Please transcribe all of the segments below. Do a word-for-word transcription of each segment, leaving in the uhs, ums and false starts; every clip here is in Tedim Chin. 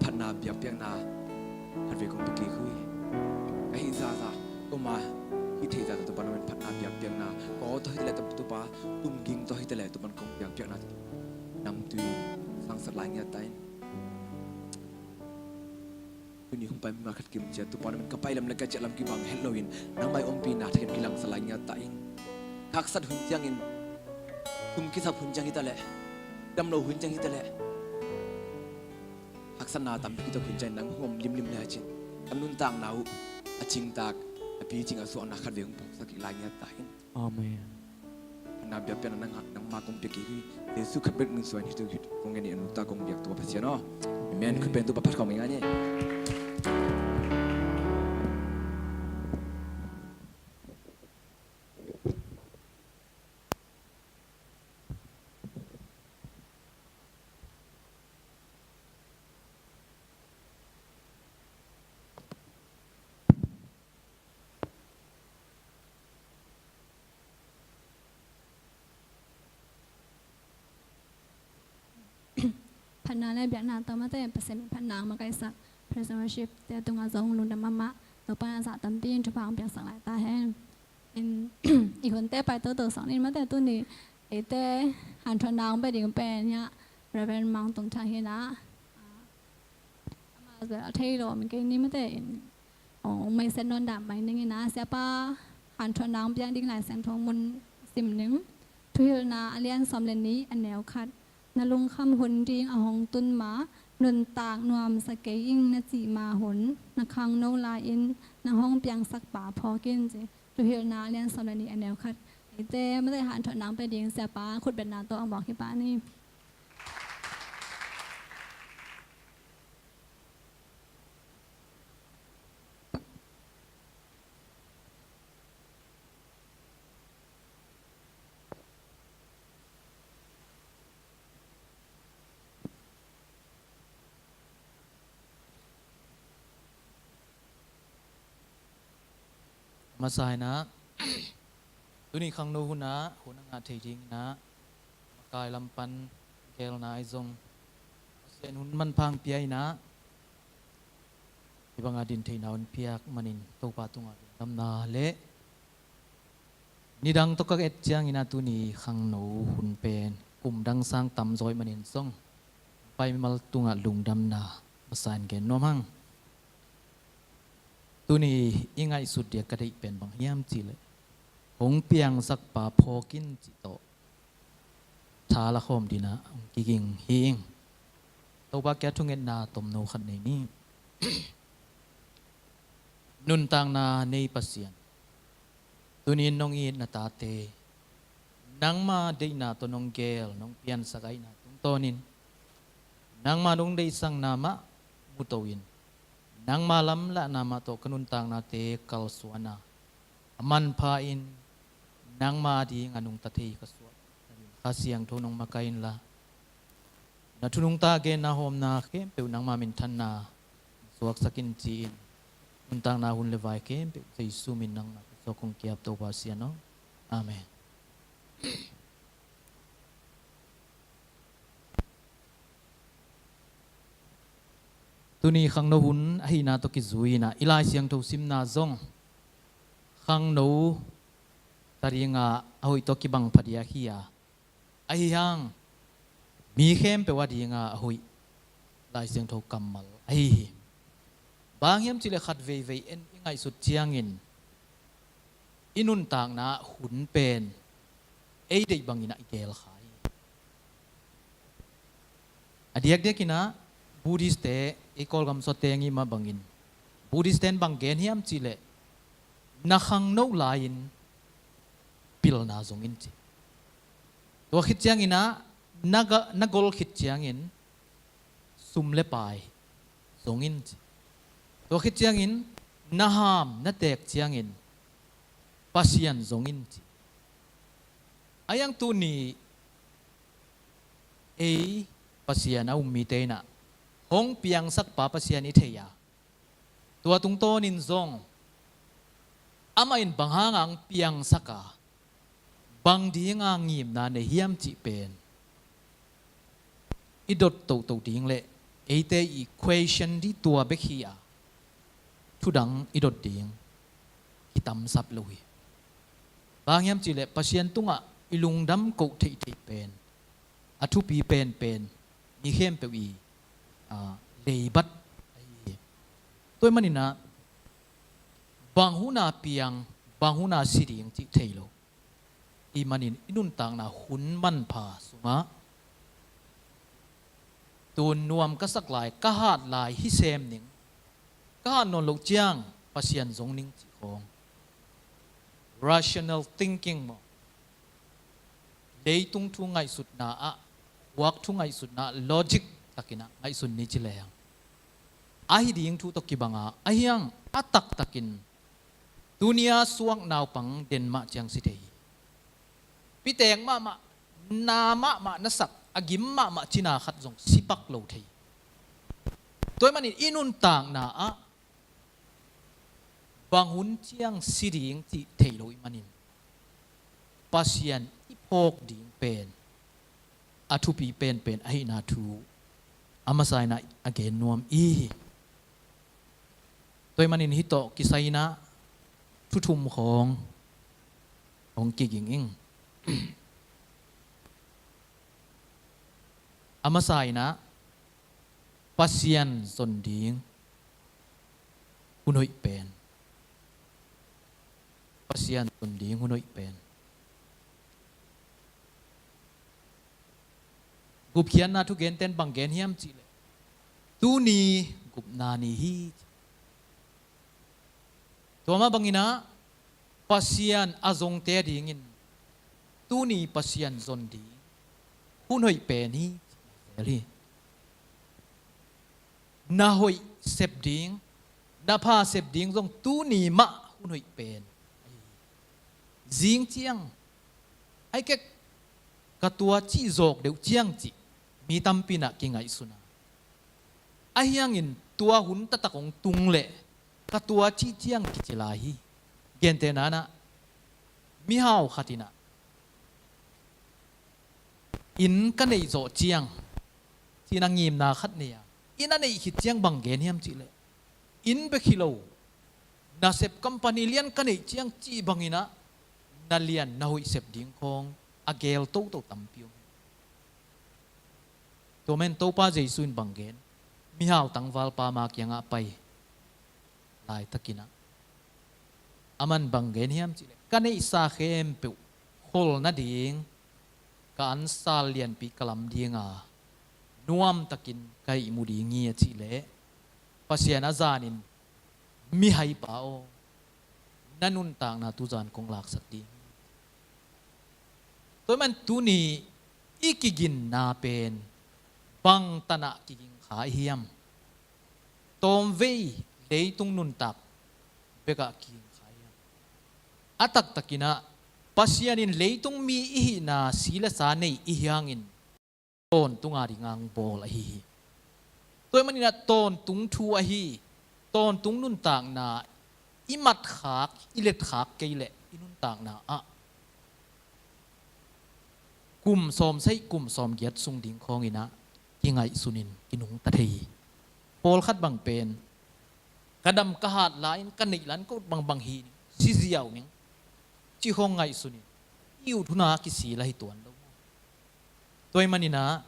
phatna biakpiakna khatvei kong pia kik uh hi. Ka hih zaza, koma hih theih zaza Topa na min phatna biakpiakna, kaw tawh hi ta leh Topa, tumging tawh hi ta leh Topa kong biakpiakna namtui sangsak lai ngiat ta in. Tuni hong pai mimal khat kim ciat Topa na min ka pai lam le ka ciah lam kibang het loin nangmai ompihna thakhat kilangsak lai ngiat ta in. Haksat hun ciangin, sum kisap hun ciang hi ta leh, damlo hun ciang hi ta leh, haksatna tampi kitok hun ciangin nang hong om limlim le a cin, ka nuntakna uh a cingtak, a picing a suahna khatvei hong phawksak kik lai ngiat ta in. Amen. Phatna biakpiakna nang, nangma kong pia kik hi. Jesu Khazih min suang hi tu hi kong ngen hi a nungta kong biak Topa Pasian aw. Amen. Khut beng Topa phat khawm ngai ni. Phatna le biakna tawh mate Pasian min phatna makaihsak praise and worship te tungah zong lungdam mahmah. Topa na zah tampi in thupha hong piaksak lai ta hen. In i hunte pai toto sawng in mate tuni eite hanthawnna hong pia ding pen hiah Reverend Mang Tung Thang hi na. Ama zong a thei lo min kei ni mate in. Ong meisen non dam mai ning ina siapa hanthawnna hong piak ding Lai Siangtho mun sim ning. Thuhilhna a lian sawm le nih a neu khat. Na lungkham hun ding a hong tun ma, nuntak nuamsa kei ing na cih ma hun, na khangno lai-in na hong piangsak pa phawk in ci. Thuhilhna a lian sawm le nih a neu khat. Eite mate hanthawnna hong pia ding siapa khutbetna tawh a mawk hi pah ni. Masa inah tuni khangno hunah hun a ngah thei dinginah makai lam pan gelna ahi zong Pasian hun manpha hong pia inah hih banga din theihna hun piak manin Topa tungah lungdamna le nidang tawh ka et ciangin a tuni khangno hun pen kum dang sang tamzaw ih manin zong pai mimal tungah lungdamna masa in gen nuam hang. Tuni i ngaihsut dia ka deih pen bang hiam cihleh hong piangsak pa phawk in cih tawh tha la khawm dinah hong kiging hi ing. Topa kia thungetna tomno khat nei ni. Nuntakna nei Pasian, tuni in nong it na tate nangma deihna tawh nong gel nong piansak ahihna tungtawnin nangma nong deihsakna mah muto in nangma lamlahna mah tawh ka nuntaknate kalsuana a manpha in nangma ding a nungta thei ka suah na din Kha Siangtho nong makaih inla na thu nungta genna hawmna khempeuh nangma minthanna suaksak in ci-in nuntakna hun le vai khempeuh Jesu min nangma ka suak kong kiap Topa Sian aw. Amen. Tuni khangno hun ahihna tawh kizui inah i Lai Siangtho simna zong khangno ta dinga a hoih tawh kibang phadiak hi a, ahi hang mi khempeuh a dinga a hoih Lai Siangtho kammal ahi hi. Bang hiam cihleh khat veivei en i ngaihsut ciangin i nuntakna hun pen ei deih bangin a i gel kha hi. A diakdiakinah Buddhist-te ei Kawlgam suatte ngih mah bangin Buddhist-te in bang gen hiam cihleh na khangno lai-in pilna zong in ci. Tua khit cianginah na ga, na gol khit ciangin sum le pai zong in ci. Tua khit ciangin na ham na teek ciangin Pasian zong in ci. A iang tuni ei Pasian a um mite inah hong piangsak pa Pasian i thei a, tua tungtawnin zong amah in bang hanga hong piangsak a, bang dinga ngimna nei hiam cih pen i dot tohtoh ding le eite i question ding tua bek hi a, thudang i dot ding kitamsap lo hi. Bang hiam cihleh Pasian tungah i lungdam koh theihtheih pen a thupi penpen mi khempeuh i, a, leibat ahi hi. Tua ahih maninah bang hun a piang, bang hun a si ding cih thei lo. Ih manin i nuntakna hun manpha sungah tun nuam ka sak lai, ka hat lai hi sem ning, ka hat nawn loh ciang Pasian zong ning cih khawng, rational thinking maw, leitung thu ngaihsutna ah, khuak thu ngaihsutna ah, logic takin ah ngaihsun ni ci leng, ahi ding thu tawh kibang a, ahi hang a taktakin tuni a suak naupang den mah ciang si thei hi. Pitek mahmah, na mahmah na sak, a gim mahmah cina khat zong si pak lo thei hi. Tua ahih manin i nuntakna ah bang hun ciang si ding cih thei lo ahih manin Pasian i phawk ding pen a thupi penpen ahihna thu a masa in ah a gen nuam i hi. Tua ahih manin hih tawh kisai in ah thu thum khawng hong kiging ing. A masa in ah Pasian zon ding hun hoih pen. Pasian zon ding hun hoih pen. Gupkhiatna thugenten bang gen hiam cihleh, tuni gupna ni hi. Tua mah bangin ah Pasian a zongte dingin tuni Pasian zon ding hun hoih pen hi. Na hoih sep ding, na pha sep ding zong tuni mah hun hoih pen. Zing ciang, ai kek, ka tua cih zawk deuh ciang cih mi tampi in ah kingaihsun a, ahi hangin tua hun taktak hong tung leh ka tua cih ciang kici lai hi. Gentehna in ah mihau khat in ah inn ka neih zawh ciang ci-in ah ngimna khat nei a, inn a neih khit ciang bang gen hiam cihleh, inn bek hi lo, nasep company lian ka neih ciang cih bangin ah na lian na hoih sep ding khawng a geel toto tampi om hi. Tua manin Topa Jesu in bang gen, mihau tangvalpa ma kiangah pai laitakin ah aman bang gen hiam cihleh, ka neihsa khempeuh khol nading ka ansal lianpi ka lam ding a, nuamtakin ka ihmu ding hi a cih leh, Pasian a zanin, mihaipa aw, na nuntakna tuzan kong laksak ding. Tua ahih manin tuni i kiginna pen bang tan ah kiging kha i hiam? Tawmvei leitung nuntak bekah kiging kha i hiam? A taktakin ah Pasian in leitung mi i hihna si le sa nei i hi hangin tawntung a ding a hong bawl ahi hi. Tua ahih manin ah tawntung thu ahi, tawntung nuntakna i matkhak, i letkhak kei leh i nuntakna ah kum sawmsagih, kum sawmgiat sung ding khawngin ah kingaihsunin kinungta thei hi. Pawlkhat bang pen, ka dam ka hat lai-in ka neih lai-in ka ut bangbang hi ning, si ziau ning, cih khawng ngaihsunin i ut hun a kisi lah hi tuan lo. Tua ahih manin ah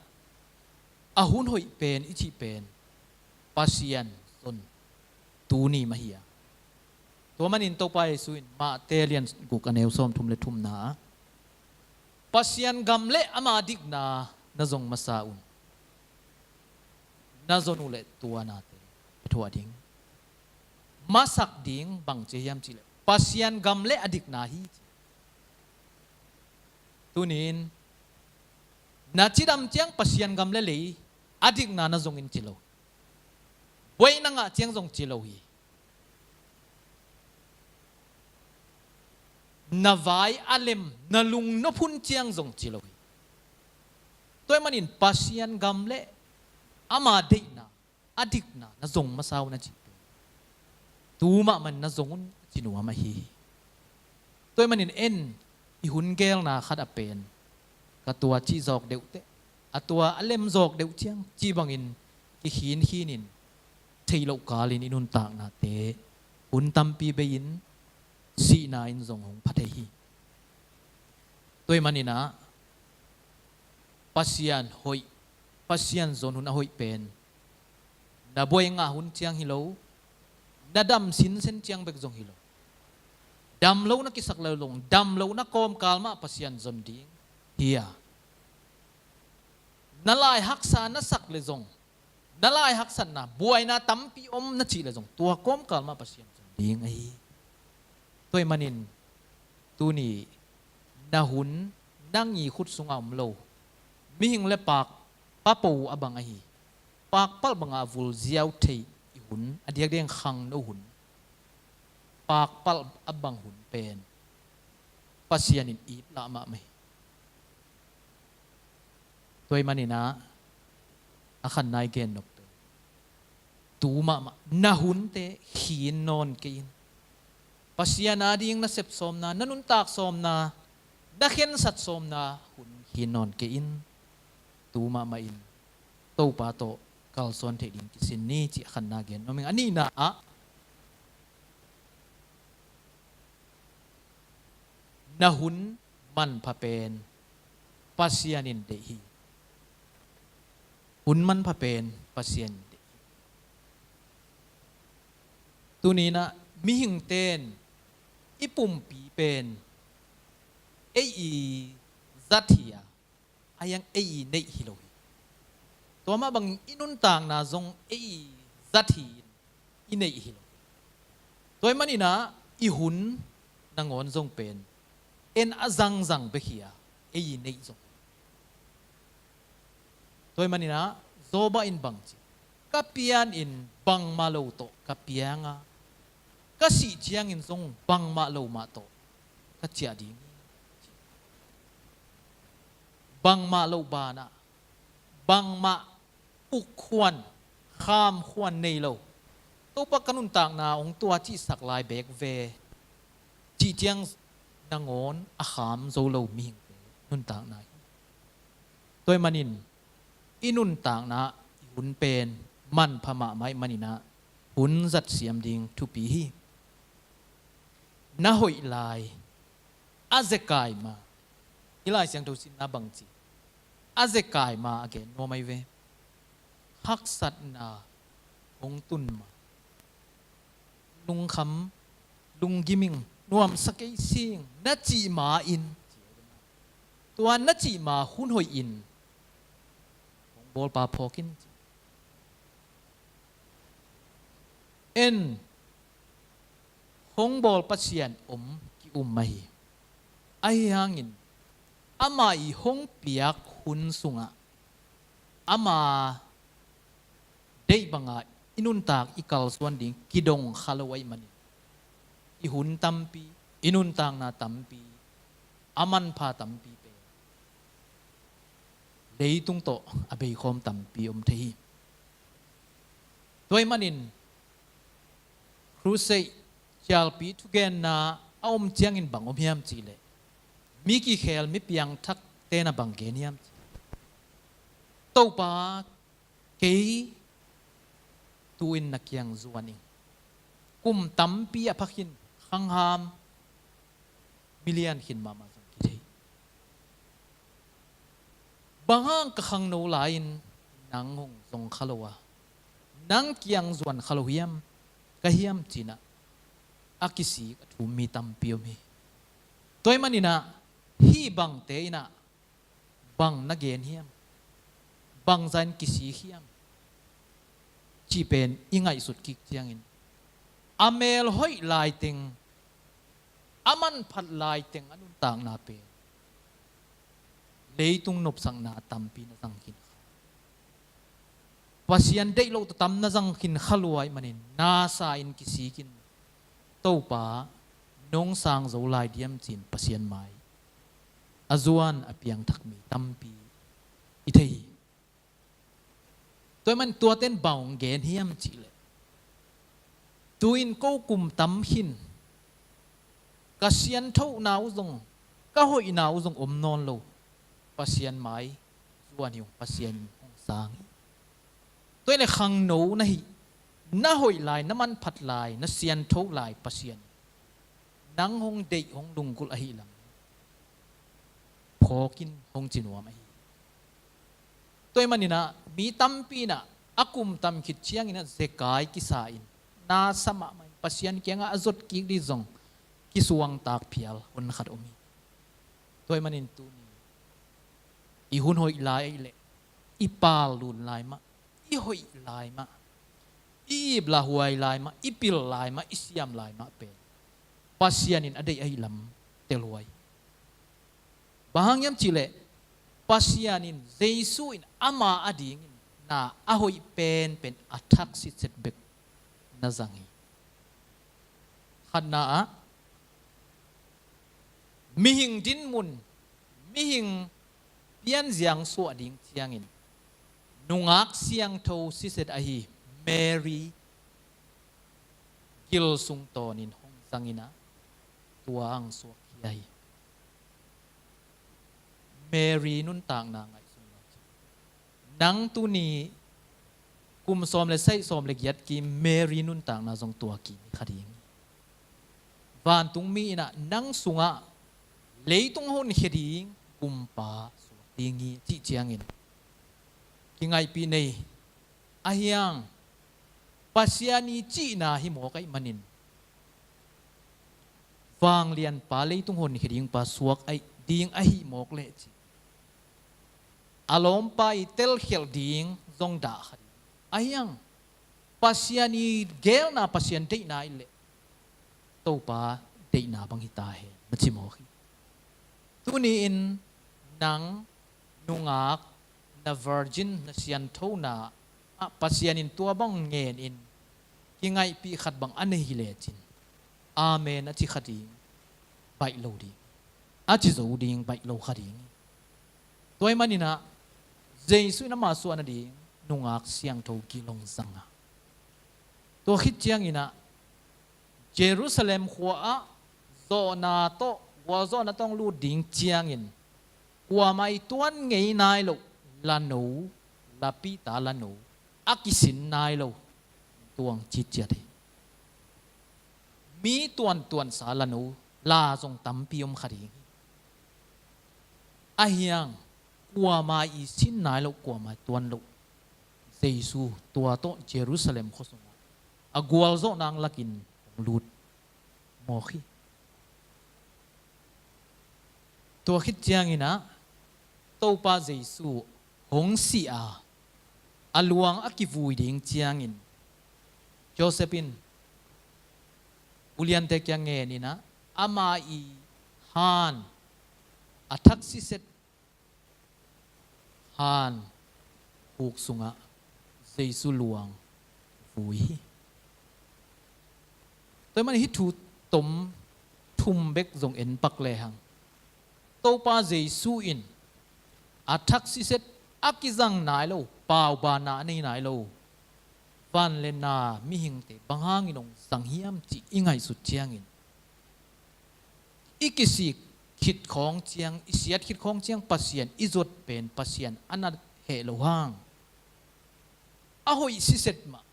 a hun hoih pen i cih pen Pasian zon tuni mah hi a. Tua manin Topa Jesu in Mate lian guk a neu sawmthum le thumna ah, Pasian gam le ama dikna na zong masa un, na zon uh leh tua nate i thuah ding. Masak ding bang ci hiam cihleh, Pasian gam le a dikna hi ci. Tunin na cidam ciang Pasian gam le lei a dikna na zong in ci lo hi. Buaina ngah ciang zong ci lo hi. Na vai a lem, na lungnop hun ciang zong ci lo hi. Tua ahih manin Pasian gam le ama deihna, a dikna na zong masa un a cih pen, tu mahmah in na zong un a ci nuam ahi hi. Tua ahih manin en i hun geelna khat ah pen, ka tua cih zawk deuh teh, a tua a lem zawk deuh ciang cih bangin kikhinkhin in, theih loh kalin i nuntaknate hun tampi bei-in sihna in zong hong pha thei hi. Tua ahih manin ah Pasian hoih, Pasian zon hun a hoih pen na buai ngah hun ciang hi lo, na dam sinsen ciang bek zong hi lo. Dam lo na kisak le zong, dam lo na kawmkal mah Pasian zon ding hi a, na lai haksa na sak le zong, na lai haksatna, buaina tampi om na cih le zong, tua kawmkal mah Pasian zon ding ahi. Tua ahih manin tuni na hun, nang i khut sungah om lo, mihing le pakpa po a bang ahi, pakpalh bangah vul ziau thei i hun, a diakdiak khangno hun, pakpalh a bang hun pen Pasian in ip lah mahmah hi. Tua ahih manin ah, a khatna i gen nop pen, tu mahmah na hunte khin nawn kei in. Pasian ading na sep sawmna, na nuntak sawmna, na khensat sawmna hun khin nawn kei in. Tu mahmah in Topa tawh kalsuan theih ding kisin ni, cih a khatna gen nuam ing. A nihna ah, na hun manpha pen Pasian in deih hi. Hun manpha pen Pasian in deih hi. Tuni-in ah mihingte in i pumpi pen ei i zat hi a, a hiang ei i neih hi lo hi. Tua mah bangin i nuntakna zong ei i zat hi-in i neih hi lo hi. Tua ahih manin ah i hun nangawn zong pen en a zangzang bek hi a, ei i neih zong. Tua ahih manin ah Job in bang ci, ka pian in bangmah lo tawh ka piang a, ka sih ciangin zong bangmah lo mah tawh ka ciah ding hi. Bangmah lo banah, bangmah ukkhuan, khamkhuan nei lo, Topa ka nuntakna hong tua cihsak lai beek ve, cih ciang nangawn a kham zo lo mihingte nuntakna hi. Tua ahih manin i nuntakna i hun pen manpha mahmah ahih manin ah hun zat siam ding thupi hi. Na hoih lai a zekai ma, i Lai Siangtho sinna bangci, a zekai ma a gen nuam ahi ve. Haksatna hong tun ma, lungkham, lunggim ing, nuamsa kei sing na cih ma-in, tua na cih ma hun hoih in hong bawlpa phawk in. En, hong bawl Pasian om ki-um ahi. Ahi hangin ama i hong piak hun sungah ama deih banga i nuntak i kalsuan ding kidong kha lo ahih manin, i hun tampi, i nuntakna tampi, a manpha tampi pen leitung tawh a beikhawm tampi om thei hi. Tua ahih manin crusade, cialpi thugenna a om ciangin bang om hiam cihleh, mi kikhel, mi piangthakte na bang gen hiam cihleh, Topa, kei tu-in na kiang zuan ing. Kum tampi a pha khin, khangham, milian khin mahmah zong kithei. Bang hang ka khangno lai-in nang hong zong kha lo a, nang kiang zuan kha lo hiam, ka hiam ci-in ah a kisik a thum mi tampi om hi. Tua ahih manin ah hih bangte in ah bang na gen hiam, bangzah in kisik hiam cih pen i ngaihsut kik ciangin, a mel hoih laiteng, a manphat laiteng a nuntakna pen leitung nopsakna tampi na zang khin kha, Pasian deih loh tawh tam na zang khin kha lua ahih manin, nasa in kisik in, Topa, nong sang zo lai diam ci-in Pasian mai a zuan a piangthak mi tampi i thei hi. Tua ahih manin tuate in bang hong gen hiam cihleh, tu-in ko kum tam khin, ka sianthona uh zong, ka hoihna uh zong om nawn lo, Pasian mai zuan hi ung, Pasian hong sang hi. Tua hi leh khangno na hih, na hoih lai, na manphat lai, na siantho lai Pasian nang hong deih, hong lunggulh ahih lam phawk in hong ci nuam ahi. Tua ahih manin ah mi tampi in ah a kum tam khit ciangin ah zekai kisa in, na sa mahmah in, Pasian kiangah a zot kik ding zong kisuangtak phial hun khat om hi. Tua ahih manin tuni i hun hoih lai ahih leh i pal lun lai mah, i hoih lai mah, i ip lahuai lai mah, i pil lai mah, i siam lai mah pen Pasian in a deih ahih lam telhuai. Bang hang hiam cih leh Pasian in, Jesu in ama adingin na a hoih penpen, a thak sitset bek na zang hi. Khatna ah, mihing dinmun, mihing pianziang suah ding ciangin nungak siangtho siset ahi Mary gil sung tawnin hong zang in ah, tua ang suak hi ahi. Mary nuntakna ngaihsun lo. Nang tuni kum sawm le saih sawm le giat kim, Mary nuntakna zong tua kim hi kha ding hi. Vantungmi in ah nang sungah leitung honkhia ding Kumpa suak ding hi cih ciangin kingaihpih nei. Ahi hang Pasian i cihna hi mawk ahih manin, vanglianpa, leitung honkhia dingpa suak ahi ding ahih mawk leh ci, a lawmpa i telkhialh ding zong dah kha ding. Ahi hang Pasian i geelna, Pasian deihna ahih leh Topa deihna bang hi ta hen, na ci mawk hi. Tuni-in nang nungak, na virgin, na sianthona ah Pasian in tua bang ngen in, kingaihpih khat bang a nei hi lecin, amen a ci kha ding baih lo ding, a ci zo ding baih lo kha ding. Tua ahih manin ah Jesu in ama suah nading nungak siangtho gil hong zang a, tua khit ciangin ah Jerusalem khua ah zawhna tawh, gualzawhna tawh hong lut ding ciangin, kuamah i tuan ngei nai loh lano, lapita lano, a kisin nai lo tuang citciat hi. Mi tuantuansa lano la zong tampi om kha ding hi. Ahi hang kuamah i sin nai loh, kuamah i tuan loh Jesu tua tawh Jerusalem khua sungah a gualzawhna ang lakin hong lut mawk hi. Tua khit ciangin ah Topa Jesu hong si a, a luang a kivui ding ciangin Joseph in uliante kiang ngen in ah, ama i han, a thak siset han khuk sungah Jesu luang vui hi. Tua ahih manin hih thu tom thum bek zong en pak lehang, Topa Jesu in a thak siset a kizang nai lo, paubaanna a nei nai lo van le na mihingte bang hangin hong zang hiam cih i ngaihsut ciangin, i kisik khit khawng ciang, i siat khit khawng ciang Pasian i zuat pen Pasian a na heh loh hang, a hoih siset mah,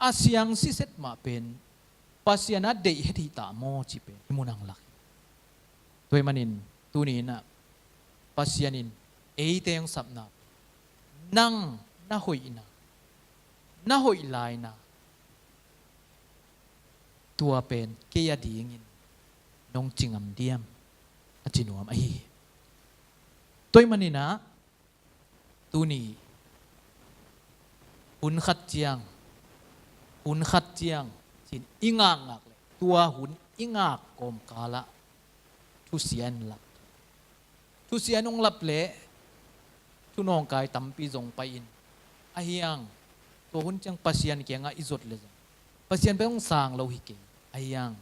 a siang siset mah pen Pasian a deih het hi ta maw cih pen i mu nang lak hi. Tua ahih manin tuni in ah Pasian in eite hong sapna, nang na hoihna, na hoih laina, tua pen kei adingin nong ci ngam diam, a ci nuam ahi hi. Tua ahih manin ah tuni hun khat ciang, hun khat ciang ci-in i ngakngak leh, tua hun i ngak kawmkal ah thusia in lap. Thusia in hong lap leh thu nawngkai tampi zong pai-in, ahi hang tua hun ciang Pasian kiangah i zuat leh zong Pasian pen hong sang lo hi kei. Ahi hang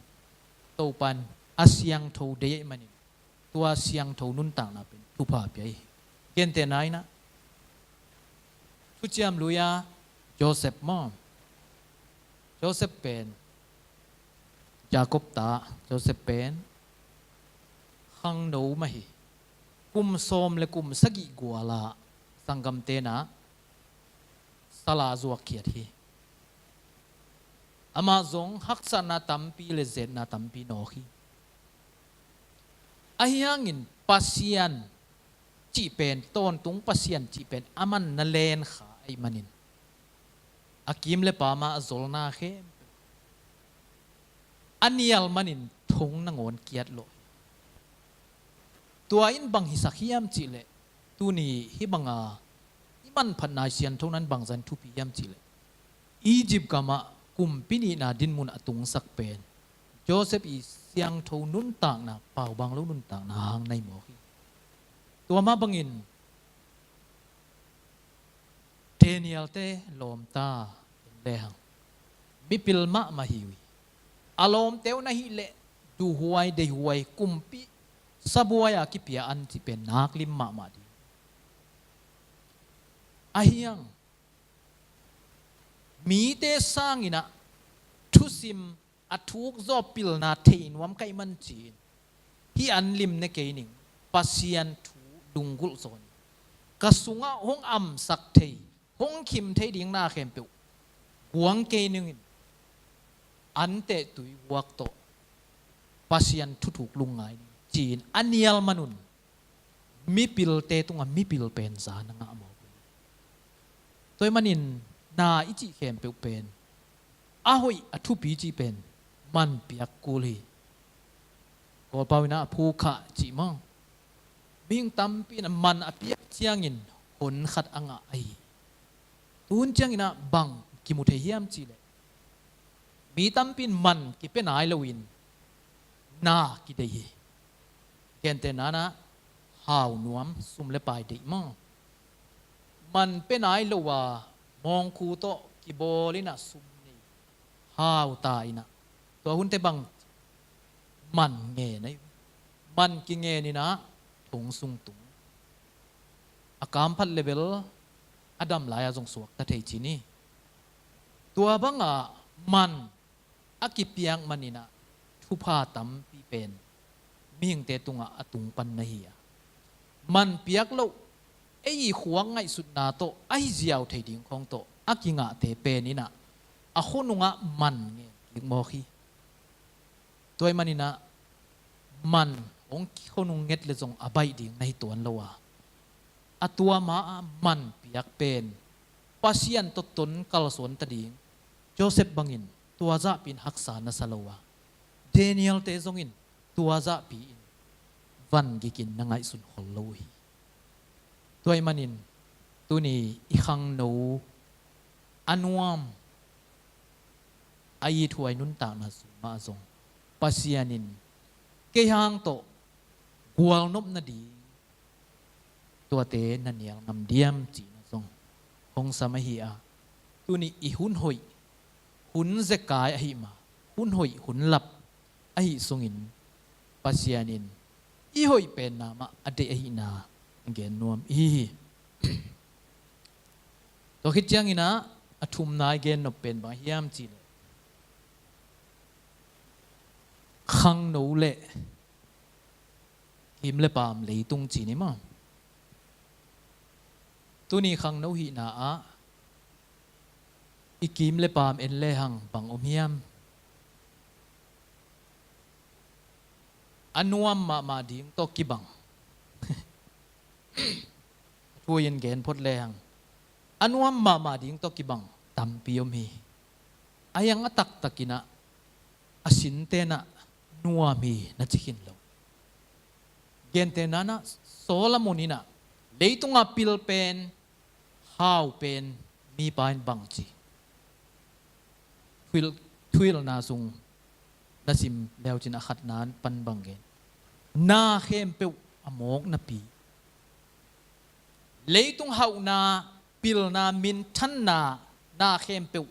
Topa in a siangtho deih ahih manin tua siangtho nuntakna pen thupha pia hi. Gentehna in ah, thuciam lui-a Joseph maw, Joseph pen, Jacob ta Joseph pen khangno mah hi. Kum sawm le kum sagih gual ah sanggamte in ah sala zuakkhiat hi. Amah zong haksatna tampi le zetna tampi nawk hi. Ahi hangin Pasian cih pen, tawntung Pasian cih pen aman na lenkha ahih manin a kim le pam a zolna khempeuh a nial manin thong nangawn kiat lawh hi. Tua in bang hisak hiam cihleh, tuni hih banga i manphatna siantho nan bangzah in thupi hiam cihleh, Egypt gamah kumpi nihna dinmun a tungsak pen Joseph i siangtho nuntakna, paubang lo nuntakna hang na hi mawk hi. Tua mah bangin Daniel-te lawmta en lehang, mipil mahmah hi uh hi. A lawmte uh na hih leh duhhuai, deihuai, kumpi sabuai a kipia an cih pen naklim mahmah ding. Ahi hang mite sangin ah thusim a thuk zaw pilna thei nuam ka hih man ci-in, hih an lim ne kei ning, Pasian thu lunggulh zaw ning, ka sungah hong amsak thei, hong khim thei ding na khempeuh guang kei ningin, an teh tui huak tawh Pasian thuthuk lungngai ning ci-in a nial manun mipilte tungah mipil pen za na ngah mawk uh hi. Tua ahih manin na i cih khempeuh pen a hoih a thupi cih pen man piak kul hi. Kawlpau in ah phukhah cih maw? Mihing tampi in ah man a piak ciangin hon khat a ngah ahi hi. Tun ciangin ah bang kimu thei hiam cihleh, mi tampi in man kipia nai loin na kideih hi. Gentehna in ah hau nuam, sum le pai deih maw? Man pia nai lo a mawngkhu tawh kibawl in ah sum nei, hau ta in ah, tua hunte bang man ngen ahi uh hi. Man kingen in ah thong sung tung, a kamphat le bel a dam lai-a zong suakta thei ci ni. Tua bangah man a kipiak manin ah thupha tampi pen mihingte tungah a tung pan na hi a, man piak loh, ei i khuak ngaihsutna tawh a hi ziau thei ding khawng tawh a kingahte pen in ah a khonungah man ngen kik mawk hi. Tua ahih manin ah man hong khonung nget leh zong a baih ding na hi tuan lo a, a tua ma-ah man piak pen Pasian tawh ton kalsuan ta ding, Joseph bangin tua zahpi in haksa na sa lo a, Daniel-te zongin tua zahpi in van gikin na ngaihsun khol lo uh hi. Tua ahih manin tuni i khangno a nuam, a ithuai nuntakna sung mah zong Pasian in kei hang tawh gualnop nading tuate na nial ngam diam cihna zong hong sam ahi a, tuni i hun hoih, hun zekai ahi ma, hun hoih, hun lap ahi sungin Pasian in i hoih penna mah a deih ahihna gen nuam ihi hi. Tua khit ciangin ah a thumna i gen nop pen bang hiam cihleh, khangno le kim le paam leitung ci ni maw? Tuni khangno hihna ah i kim le paam en lehang bang om hiam? A nuam mahmah ding tawh kibang. Thu in gen phot lehang, a nuam mahmah ding tawh kibang tampi om hi. A hiang a taktakin ah a sinten ah nuam hi na ci khin lo. Gentehna in ah Solomon in ah leitunga pil pen, hau pen mipa in bang ci? Thuhilh, thuhilhna sung na sim leucin a khatna pan bang gen, na khempeuh a mawk napi, leitung hauhna, pilna, minthanna, na khempeuh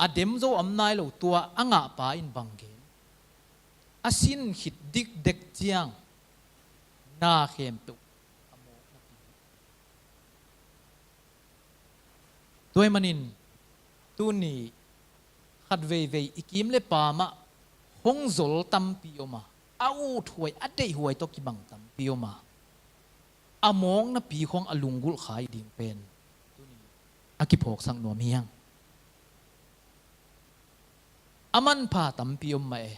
a dem zo om nai lo, tua a ngahpa in bang gen? A sin khit dikdek ciang na khempeuh a mawk napi. Tua ahih manin tuni khat veivei i kim le paam ah hong zol tampi om a, a uthuai, a deihhuai tawh kibang tampi om a, a mawk napi khawng a lunggulh kha i ding pen tuni a kiphawksak nuam hi hang. A manpha tampi om mah e.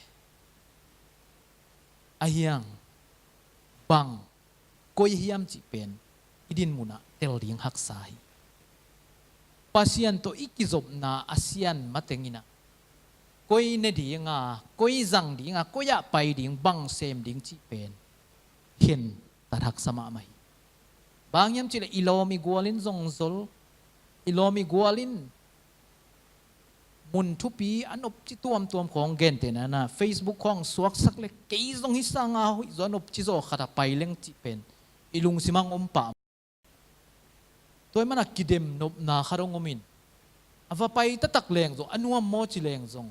Ahi hang bang koi hiam cih pen i din munah tel ding haksa hi. Pasian tawh i kizopna a sian mateng inah koi ne dinga, koi zang dinga, koi ah pai ding, bang sem ding cih pen khentat haksa mahmah hi. Bang hiam cihleh i lawm i gual in zong zol, i lawm i gual in mun thupi a nopci tuamtuam khawng gentehna na Facebook khawng suaksak le kei zong hi sanga hoih zaw a nopci zaw khat a pai leng cih pen i lungsim hang om pah. Tua ahih mana kidem nopna khat hong om in a va pai taktak leng zong a nuam maw ci leng zong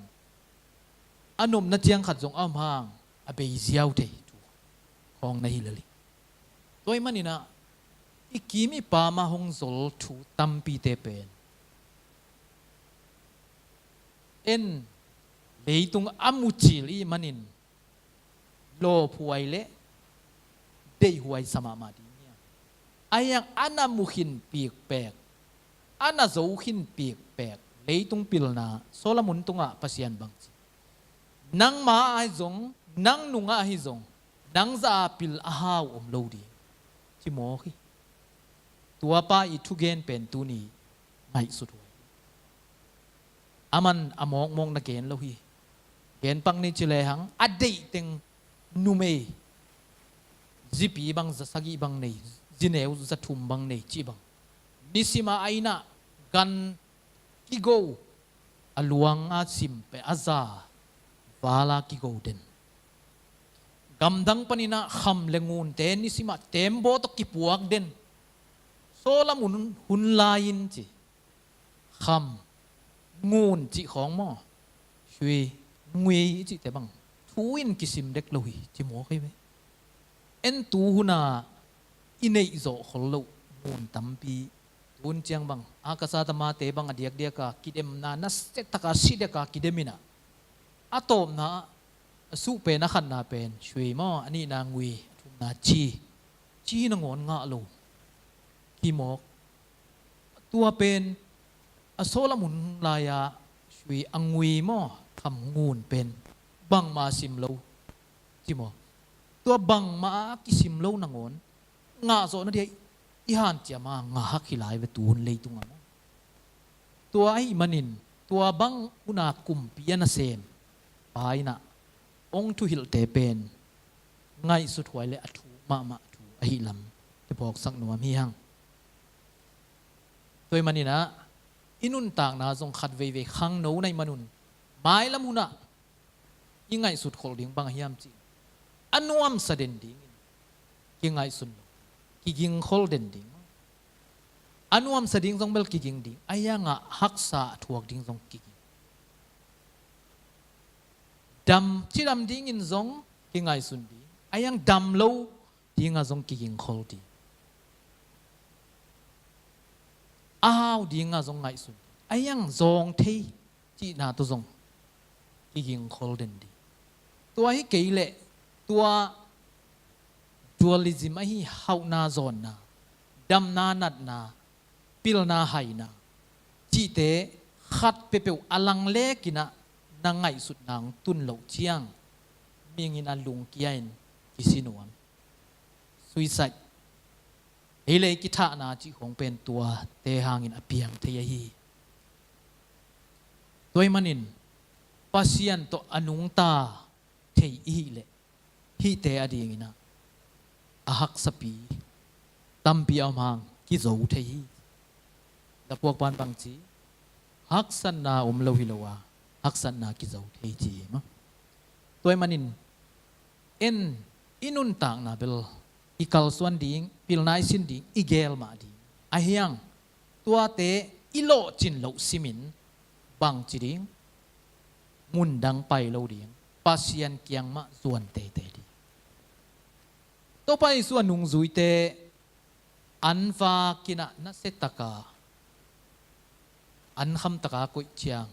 a nopna ciang khat zong a om hang a bei ziau thei thu khawng na hi lel hi. Tua ahih maninah i kim i pam ah hong zol thu tampite pen en leitung a mucil i hih manin lawphuai le deihhuai sa mahmah ding hi a. Ahi hang a na mu khin pikpek, a na zo khin pikpek leitung pilna Solomon tungah Pasian bangci, nangma ahi zong, nang nungah ahi zong, nang zah a pil a hau om lo ding ci mawk hi. Tuapa i thugen pen tuni ngaihsut huai. Aman a mawkmawk na gen lo hi. Gen pak ni ci lehang a deih teng numei zipi bang za sagih bang nei, zineu za thum bang nei cih bang, nisima a innah gan kigo a luanga simpeh a za vala kigo den. Gamdang paninah kham le ngunte nisimah tembaw tawh kipuak den. Solomon hun lai-in ci kham ngun cih khawng maw, shui ngui i cihte bang thu in kisim dek lo hi ci mawk hi ve. En tu huna i neih zawh khol loh ngun tampi tun ciang bang a kasa tamate bang a diakdiaka kidemna nasia taka si deka kidem inah a tawpna a suh pen a khatna pen shui maw, a nihna ngui, a thumna ci, ci nangawn ngah lo. Kimawk. Tua pen a Solomon lai-a sui a ngui maw, kham ngun pen bangmah a sim lo ci maw? Tua bangmah a kisim lo nangawn ngah zawhna dia i hanciam a ngah hak hi lai ve tu hun leitungah maw? Tua ahih manin tua bang huna kumpi a nasem pa inah hong thuhilhte pen ngaihsut huai le a thuk mahmah thu ahi lam kiphawksak nuam hi hang. Tua ahih maninah i nuntakna zong khat veivei khangno na hih manun mailam hunah i ngaihsut kholh ding bang a hiam cih a nuamsa den dingin kingaihsun lo, kigingkhol den ding. A nuamsa ding zong bel kiging ding, a hiangah haksa a thuak ding zong kiging. Dam, cidam dingin zong kingaihsun ding, a hiang dam lo dingah zong kigingkhol ding. A hau dingah zong ngaihsun ding, a hiang zawng thei cihna tawh zong kigingkhol den ding. Tua hi kei leh tua dualism ahi hauhna zawnna, damna natna, pilna haina cihte khat peuhpeuh a lang lekinah na ngaihsutna hong tun loh ciang mihing in a lungkia in kisi nuam. Suicide, ei le ei kithahna cih khawng pen tuate hangin a piang thei ahi hi. Tua ahih manin Pasian tawh a nungta thei i hih leh hihte a dinginah a haksapi tampi a om hang kizo thei hi. Lapuakpan bangci, haksatna om lo hi lo a haksatna kizo thei ci hi maw? Tua ahih manin en i nuntakna bel i kalsuan ding, pilna i sin ding, i gel mah ding. A hiang tuate i lawhcin loh simin bangci ding, mundang pai lo ding, Pasian kiang mah zuan teitei ding. Topa Jesuh a nungzuite an vakinah nasiataka an khamtaka koih ciang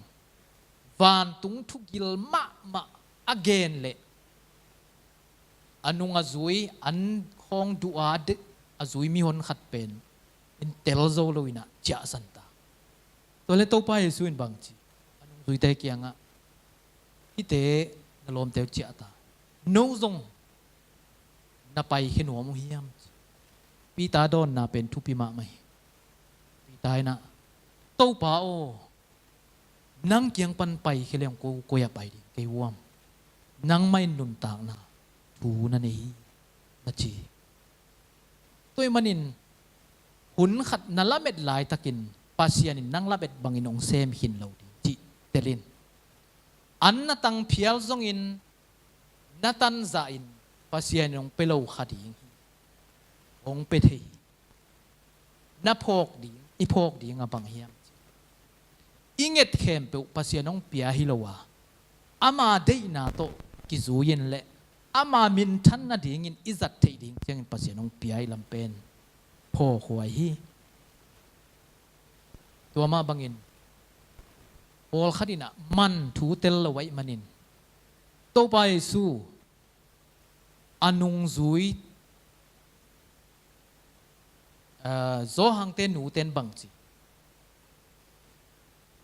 vantung thugil mahmah a gen leh a nung a zui an khawng duh a de-, a zui mihon khat pen in tel zo loinah ciahsan ta. Tua le Topa Jesu in bang ci? A nungzuite kiangah, "Hihte na lawmte uh ciah ta. No zong na paikhia nuam uh hiam?" Peter dawnna pen thupi mahmah hi. Peter in ah, "Topa aw, nang kiang pan paikhia leng ko, koi-ah pai ding ka hi hiam? Nangmah in nuntakna thu na nei hi," na ci hi. Tua ahih manin hun khat na lamet laitakin Pasian in nang lamet bangin hong sem khin lo ding cih tel in. An na tang phial zongin na tanzah in Pasian in hong pia lo kha ding hi. Hong pia thei hi. Na phawk ding, i phawk ding a bang hiam? I nget khempeuh Pasian hong pia hi lo a, ama deihna tawh kizui in le ama minthan nadingin i zat theih ding ciangin Pasian hong pia i lam pen phawkhuai hi. Tua mah bangin pawlkhat in ah man thu tel lo ahih manin Topa Jesu a nungzui, aa, Johan te nute in bang ci?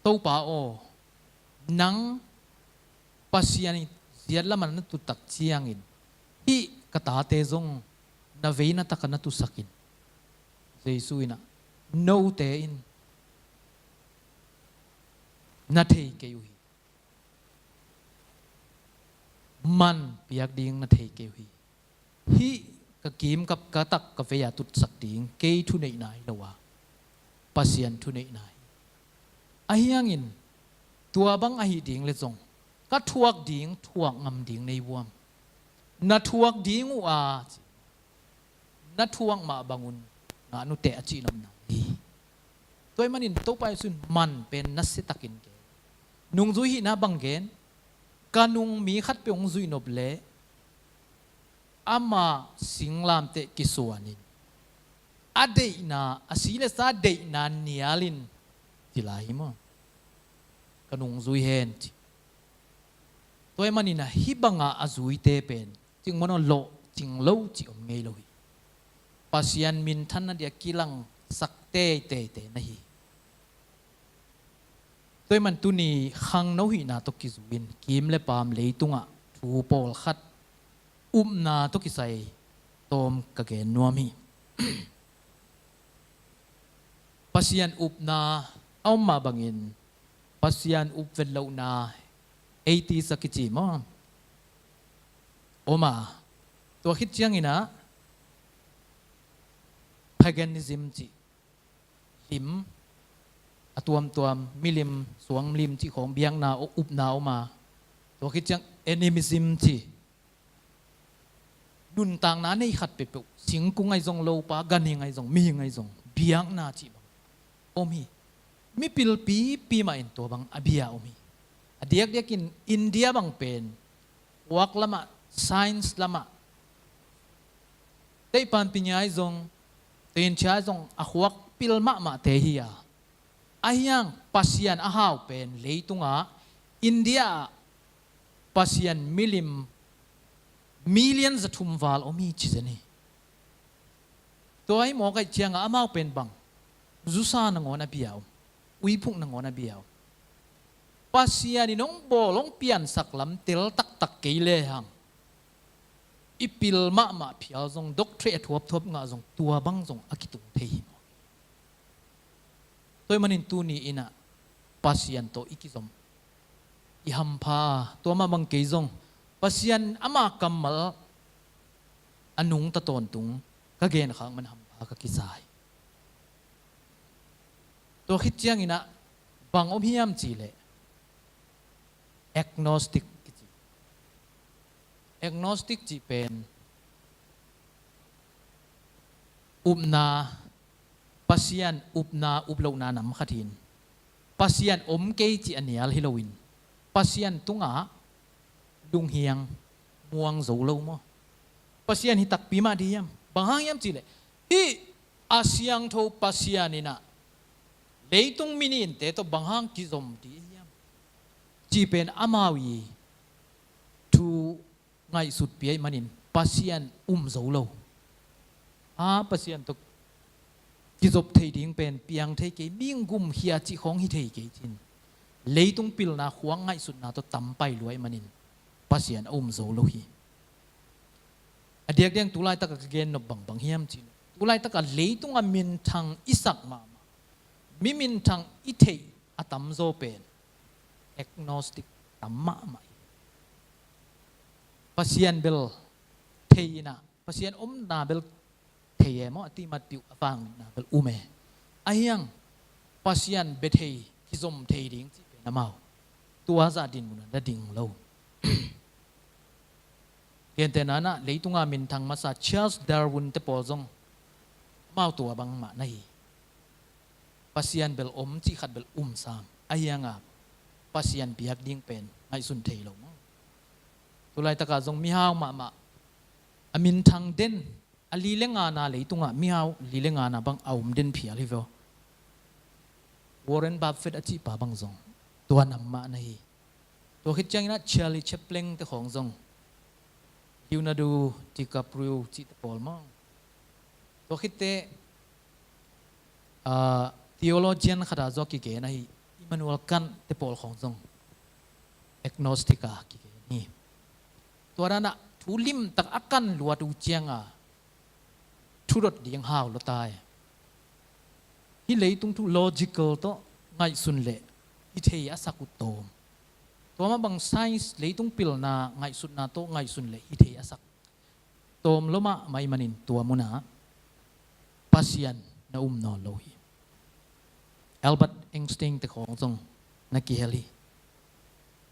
"Topa aw, nang Pasian ziat lamah na tut tak ciangin hih ka tate zong na vei na takah na tusak in." Jesu in ah, "Note in na thei kei uh hi. Man piak ding na thei kei uh hi. Hih ka kim ka, ka tak ka vei-a tutsak ding kei thuneihna hi lo a, Pasian thuneihna hi. Ahi hangin tua bang ahi ding le zong ka thuak ding thuak ngam ding na hi hiam? Na thuak ding uh a, na thuak mah bangun ngah nuteh," a cih nopna hi. Tua ahih manin Topa Jesu in man pen nasiatakin gen. Nungzui hihna bang gen? Ka nung mi khatpeuh hong zuih nop leh ama singlamteh kisuanin, a deihna, a si le sa deihna nialin, ci lai hi maw. Ka nungzui hen ci. Tua ahih manin ah hih banga a zuite pen cing maw, lawhcing lo cih om ngei lo hi. Pasian minthan nadia kilangsak teiteite na hi. Tua ahih man tuni khangno hihna tawh kizui-in kim le paam leitungah thu pawlkhat upna tawh kisai tawm ka gen nuam hi. Pasian upna a om mah bangin Pasian up vet lohna, atheist a kici maw, om a, tua khit ciangin ah paganism cih lim a tuamtuam, milim, suang lim cih khawng biakna, upna om a, tua khit ciang animism cih nuntakna nei khat peuhpeuh, singkung ahi zong, lopa, ganhing ahi zong, mihing ahi zong, biakna cih bang om hi. Mipil pipi mah in tua bang a bia om hi. A diakdiakin India bang pen khuak lamah, science lamah, teihpan pinya ahi zong, tenchia ahi zong, a khuak pil mahmahte hi a, ahi hang Pasian a hau pen leitungah India ah Pasian milim million za thum val om hi ci zen hi. Tua hi mawk ahih ciangah amau pen bang, zusa nangawn a bia om, uiphuk nangawn a bia om. Pasian in hong bawl, hong piansak lam tel taktak kei lehang, i pil mahmah phial zong, doctorate a thuapthuap ngah zong, tua bang zong a kitung thei hi mawk hi. Tua ahih manin tuni in ah Pasian tawh i kizom, i hampha, tua mah bang kei zong Pasian ama kammal a nungta tawntung ka genkhak man hampha ka kisa hi. Tua khit ciangin ah bang om hiam cih leh agnostic kici. Agnostic cih pen upna, Pasian upna, up lohna nam khat hi-in, Pasian om kei cih a nial hi loin, Pasian tungah lunghiang muang zo lo maw. Pasian hi takpi mah dih hiam? Bang hang hiam cih leh, hih a siangtho Pasian in ah leitung mi nihte tawh bang hang kizom dih hiam cih pen amau i thu ngaihsutpih ahih manin Pasian um zo lo. A, Pasian tawh kizop thei ding pen piang thei kei, mihing gumkhia cih khawng hi thei kei cin, leitung pilna khuang ngaihsutna tawh tam pai luai manin Pasian a um zo lo hi. A diakdiak tu laitak a ka gen nop bangbang hiam cih leh, tu laitak a leitung a minthang i sak mahmah, mi minthang i theih a tamzaw pen agnostic tam mahmah hi. Pasian bel thei in ah, Pasian omna bel thei e maw, a ti matpiuh a vangmitna bel um e. Ahi hang Pasian bia thei, kizom thei ding cih pen amau tua zah dinmun ah na ding lo. Gentehna in ah, leitunga minthang masa Charles Darwin te pawl zong amau tua bangmah na hi. Pasian bel om cih khat bel um sam. Ahi hang a Pasian biak ding pen ngaihsun thei lo maw. Tu laitak a zong mihau mahmah, a minthang den, a li le ngana, leitungah mihau li le ngana bang a om den phial hi ve aw. Warren Buffett a cihpa bang zong tua nam mah na hi. Tua khit ciangin ah Charlie Chaplin te khawng zong, Leonardo DiCaprio cihte pawl maw. Tua khitte, ah, theologian khat a zong kigen ahi Immanuel Kant te pawl khawng zong agnostic a kigen hi. Tua dan ah thu limtak a kan luat uh ciang a thu dot ding hau lua ta e. Hih leitung thu logical tawh ngaihsun leh hi thei a sak uh tawm. Tua mah bang science, leitung pilna ngaihsutna tawh ngaihsun leh hi thei a sak tawm lua mahmah ahih manin tua munah Pasian na um nawn lo hi. Albert Einstein te khawng zong na kihel hi.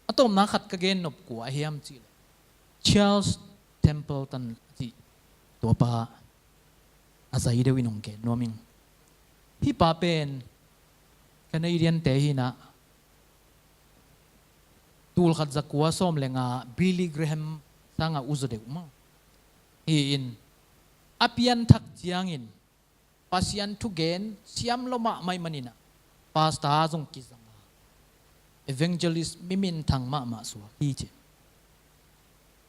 A tawpna khat ka gen nop kua ahi hiam cih leh, Charles Templeton a cih tuapa a zai deuh in hong gen nuam ing. Hih pa pen Canadian te hi in ah, tul khat za kua sawm le nga Billy Graham sangah uzaw deuh maw hi in, a pianthak ciangin Pasian thugen siam lua mahmah ahih manin ah pastor zong kizang a, evangelist, mi minthang mahmah suak hi ci.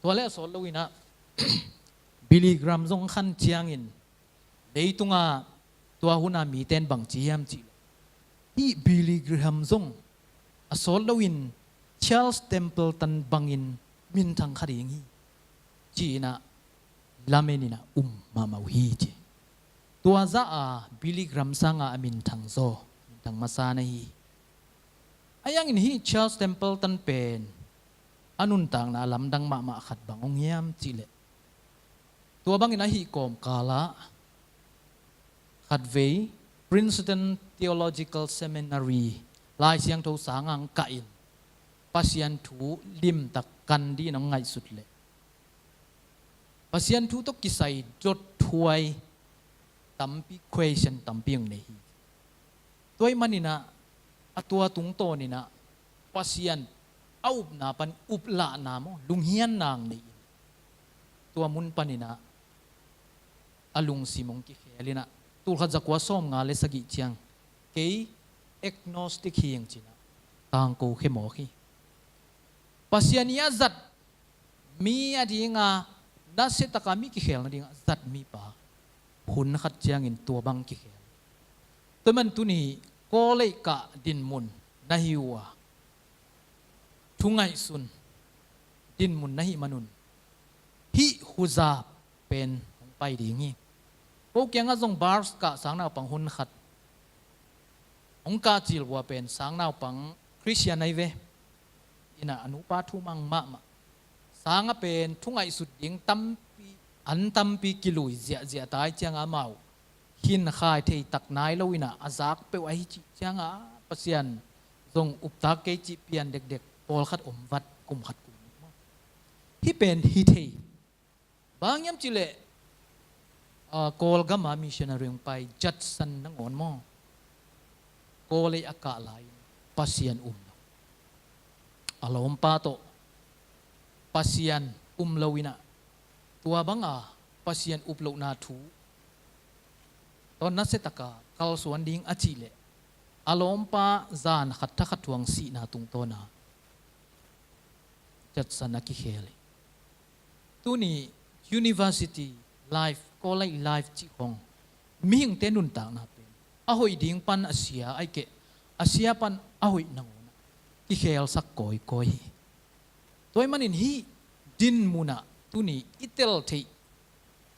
Tua leh a sawt loin ah Billy Graham zong khan ciangin, leitungah tua hun a mite in bang ci hiam cih leh, hih Billy Graham zong a sawt loin Charles Templeton bangin minthang kha ding hi ci-in ah lamen in ah um mahmah uh hi ci. Tua zah a Billy Graham sangah a minthang zaw, minthang masa na hi. Ahi hangin hih Charles Templeton pen a nuntakna a lamdang mahmah khat bang hong hiam cih leh, tua bangin a hih kawmkal ah khatvei Princeton Theological Seminary Lai Siangtho sang ah hong kah in, Pasian thu limtak kan dingin hong ngaihsut leh, Pasian thu tawh kisai dot thuai tampi, question tampi hong nei hi. Tua ahih manin ah, a tua tungtawnin ah Pasian a upna pan uplahna maw, lunghianna hong nei in, tua mun panin ah a lungsim hong kikhel in ah, tul khat za kua sawm nga le sagih ciang, kei agnostic hi ing ci-in ah tangko khia mawk hi. Pasian i a zat mi a dinga, nasia taka mi kikhel nadinga zat mipa hun khat ciangin tua bang kikhel. Tua ahih manin tuni college kah dinmun na hi uh a, thu ngaihsun dinmun na hih manun, hih huza pen hong pai ding hi. Ko kiangah zong bars kah sangnaupang hun khat hong kah cil uh a, pen sangnaupang Christian ahi ve. In ah a nupa thu mang mahmah. Sangah pen thu ngaihsut ding tampi, an tampi kilui ziahziah ta ahih ciangah amau khin khai thei tak nai lo in ah a zak peuh ahi cih ciangah Pasian zong uptak kei cih pian dekdek pawlkhat om vat, kum khat kum nih maw. Hih pen hi thei. Bang hiam cih leh, ah, Kawlgam ah missionary hong pai Judson nangawn maw, college a kah lai-in Pasian um lo. A lawmpa tawh Pasian um lo in ah, tua banga Pasian up lohna thu tawh nasia taka kalsuan ding a cih leh, a lawmpa zan khat thakhat thu hong sihna tungtawn a Judson a kikhel hi. Tuni university life, college life cih khawng, mihingte nuntakna pen a hoih ding pan a sia ahih keh, a sia pan a hoih nangawn ah kikhelsak kawikawi hi. Tua ahih manin hih din munah tuni i tel theih,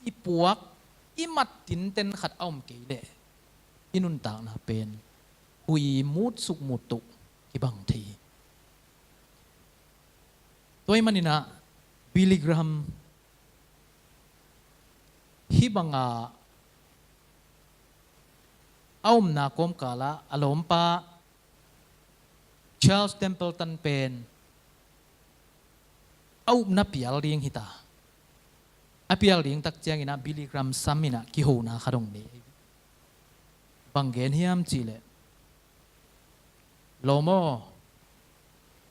i puak, i mat tinten khat a om kei leh i nuntakna pen hui mut suk mut toh kibang thei hi. Tua ahih maninah Billy Graham hih banga a omna kawmkalah a lawmpa Charles Templeton pen a upna pial ding hita. A pial ding tak cianginah Billy Graham sam inah kihona kha dong nei. Bang gen hiam cihleh, lawm aw,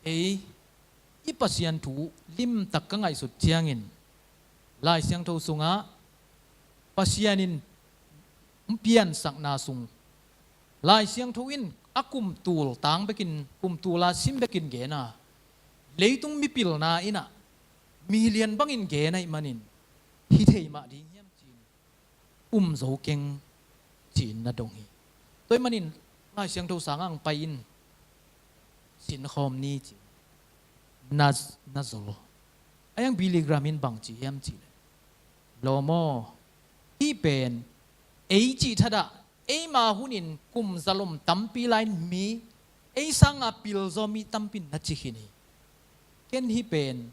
ei i Pasian thu limtak ka ngaihsut ciangin Lai Siangtho sungah Pasian in piansakna sung Lai Siangtho in a kumtul tang bekin, kumtula sim bekin gen a, leitung mipilna inah milian bangin gen ahih manin hi thei mah ding hiam ci-in um zo keng ci-in na dong hi. Tua ahih manin Lai Siangtho sangah ang pai in sinkhawm ni ci-in na, na zol. A hiang Billy Graham in bang ci hiam cihleh, lawm aw, hih pen ei cih thadah eima hunin kum zalom tampi lai-in mi, ei sanga pilzaw mi tampi in na ci khin hi. Ken hih pen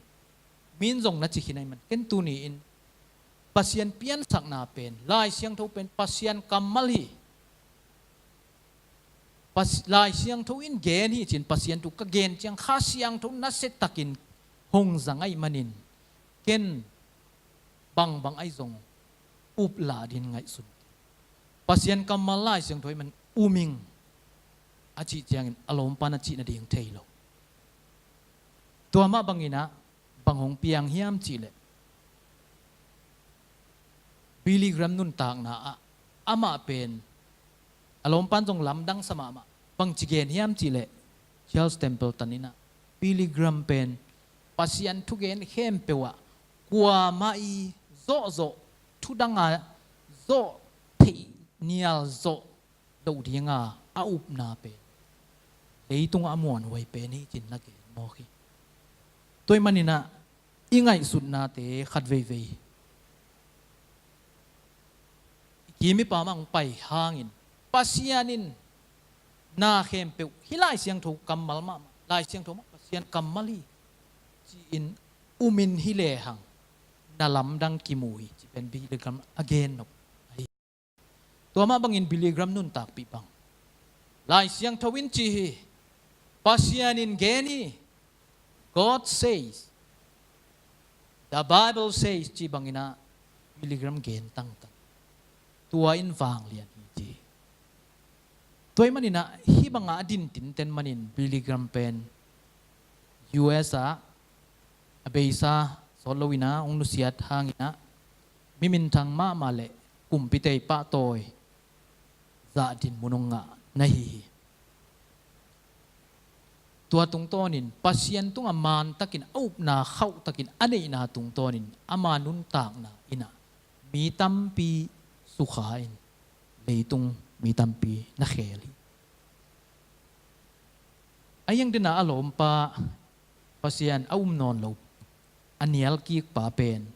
min zong na ci khin ahih man ken tuni-in Pasian piansakna pen, Lai Siangtho pen Pasian kammal hi. Pas-, Lai Siangtho in gen hi ci-in Pasian thu ka gen ciang Kha Siangtho nasiatakin hong zang ahih manin ken bangbang ahi zong upla din ngaihsun. Pasian kammal Lai Siangtho ahih man um ing a cih ciangin a lawmpa na cih nading thei lo. Tua mah banginah bang hong piang hiam cihleh, Billy Graham nuntakna ah amah pen a lawmpan zong lamdang sa mahmah. Bangci gen hiam cihleh, Charles Templeton inah Billy Graham pen Pasian thugen khempeuh ah kuamah i zawhzawh, thudanga zawh theih nial zawh loh dinga a upna pen leitungah a muanhuai pen hi ci-in na gen mawk hi. Tua ahih maninah i ngaihsutnate khat veivei i kim i pam ah hong pai hangin Pasian in na khempeuh hih Lai Siangtho kammal mahmah, Lai Siangtho mah Pasian kammal hi ci-in umin hi lehang na lamdang kimu hi ci pen Billy Graham a gen nop ahi. Tua mah bangin Billy Graham nuntakpih bang Lai Siangtho in ci hi, Pasian in gen hi, God says, the Bible says, ci banginah Billy Graham gen tangtang. Tua in vanglian hi ci hi. Tua ahih maninah hih bangah a din tinten manin Billy Graham pen U S ah a beisa sawt loinah hong nusiat hanginah mi minthang mahmah le kumpite i pahtawi zah dinmun hong ngah na hi hi. Tua tungtawnin Pasian tungah mantakin a upna khauhtakin a neihna tungtawnin ama nuntakna inah mi tampi sukha in leitung mi tampi na khel hi. A hiang dena a lawmpa Pasian a um nawn lo a nial kikpa pen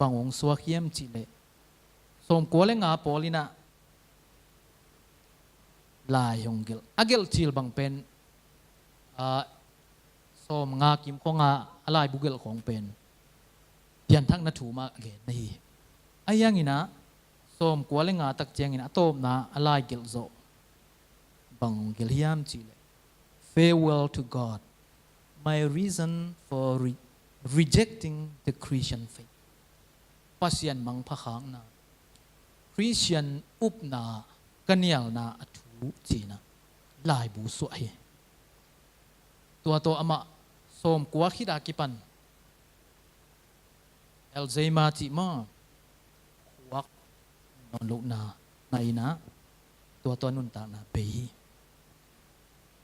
bang hong suak hiam cihleh, sawmkua le nga pawl inah lai hong gelh. A gelh cil bang pen, ah, sawmnga kim khawngah a laibu gelh khawng pen pianthakna thu mah a gen na hi. A hianginah sawmkua le nga tak ciangin a tawpna a lai gelh zawh bang hong gelh hiam cihleh, Farewell to God, my reason for re-, rejecting the Christian faith. Pasian mangpha khakna, Christian upna ka nialna a thu cinah laibu suah hi. Tua tawh amah sawmkua khit a kipan Alzheimer cih maw, khuak nawn lohna ngah inah tua tawh a nuntakna bei hi.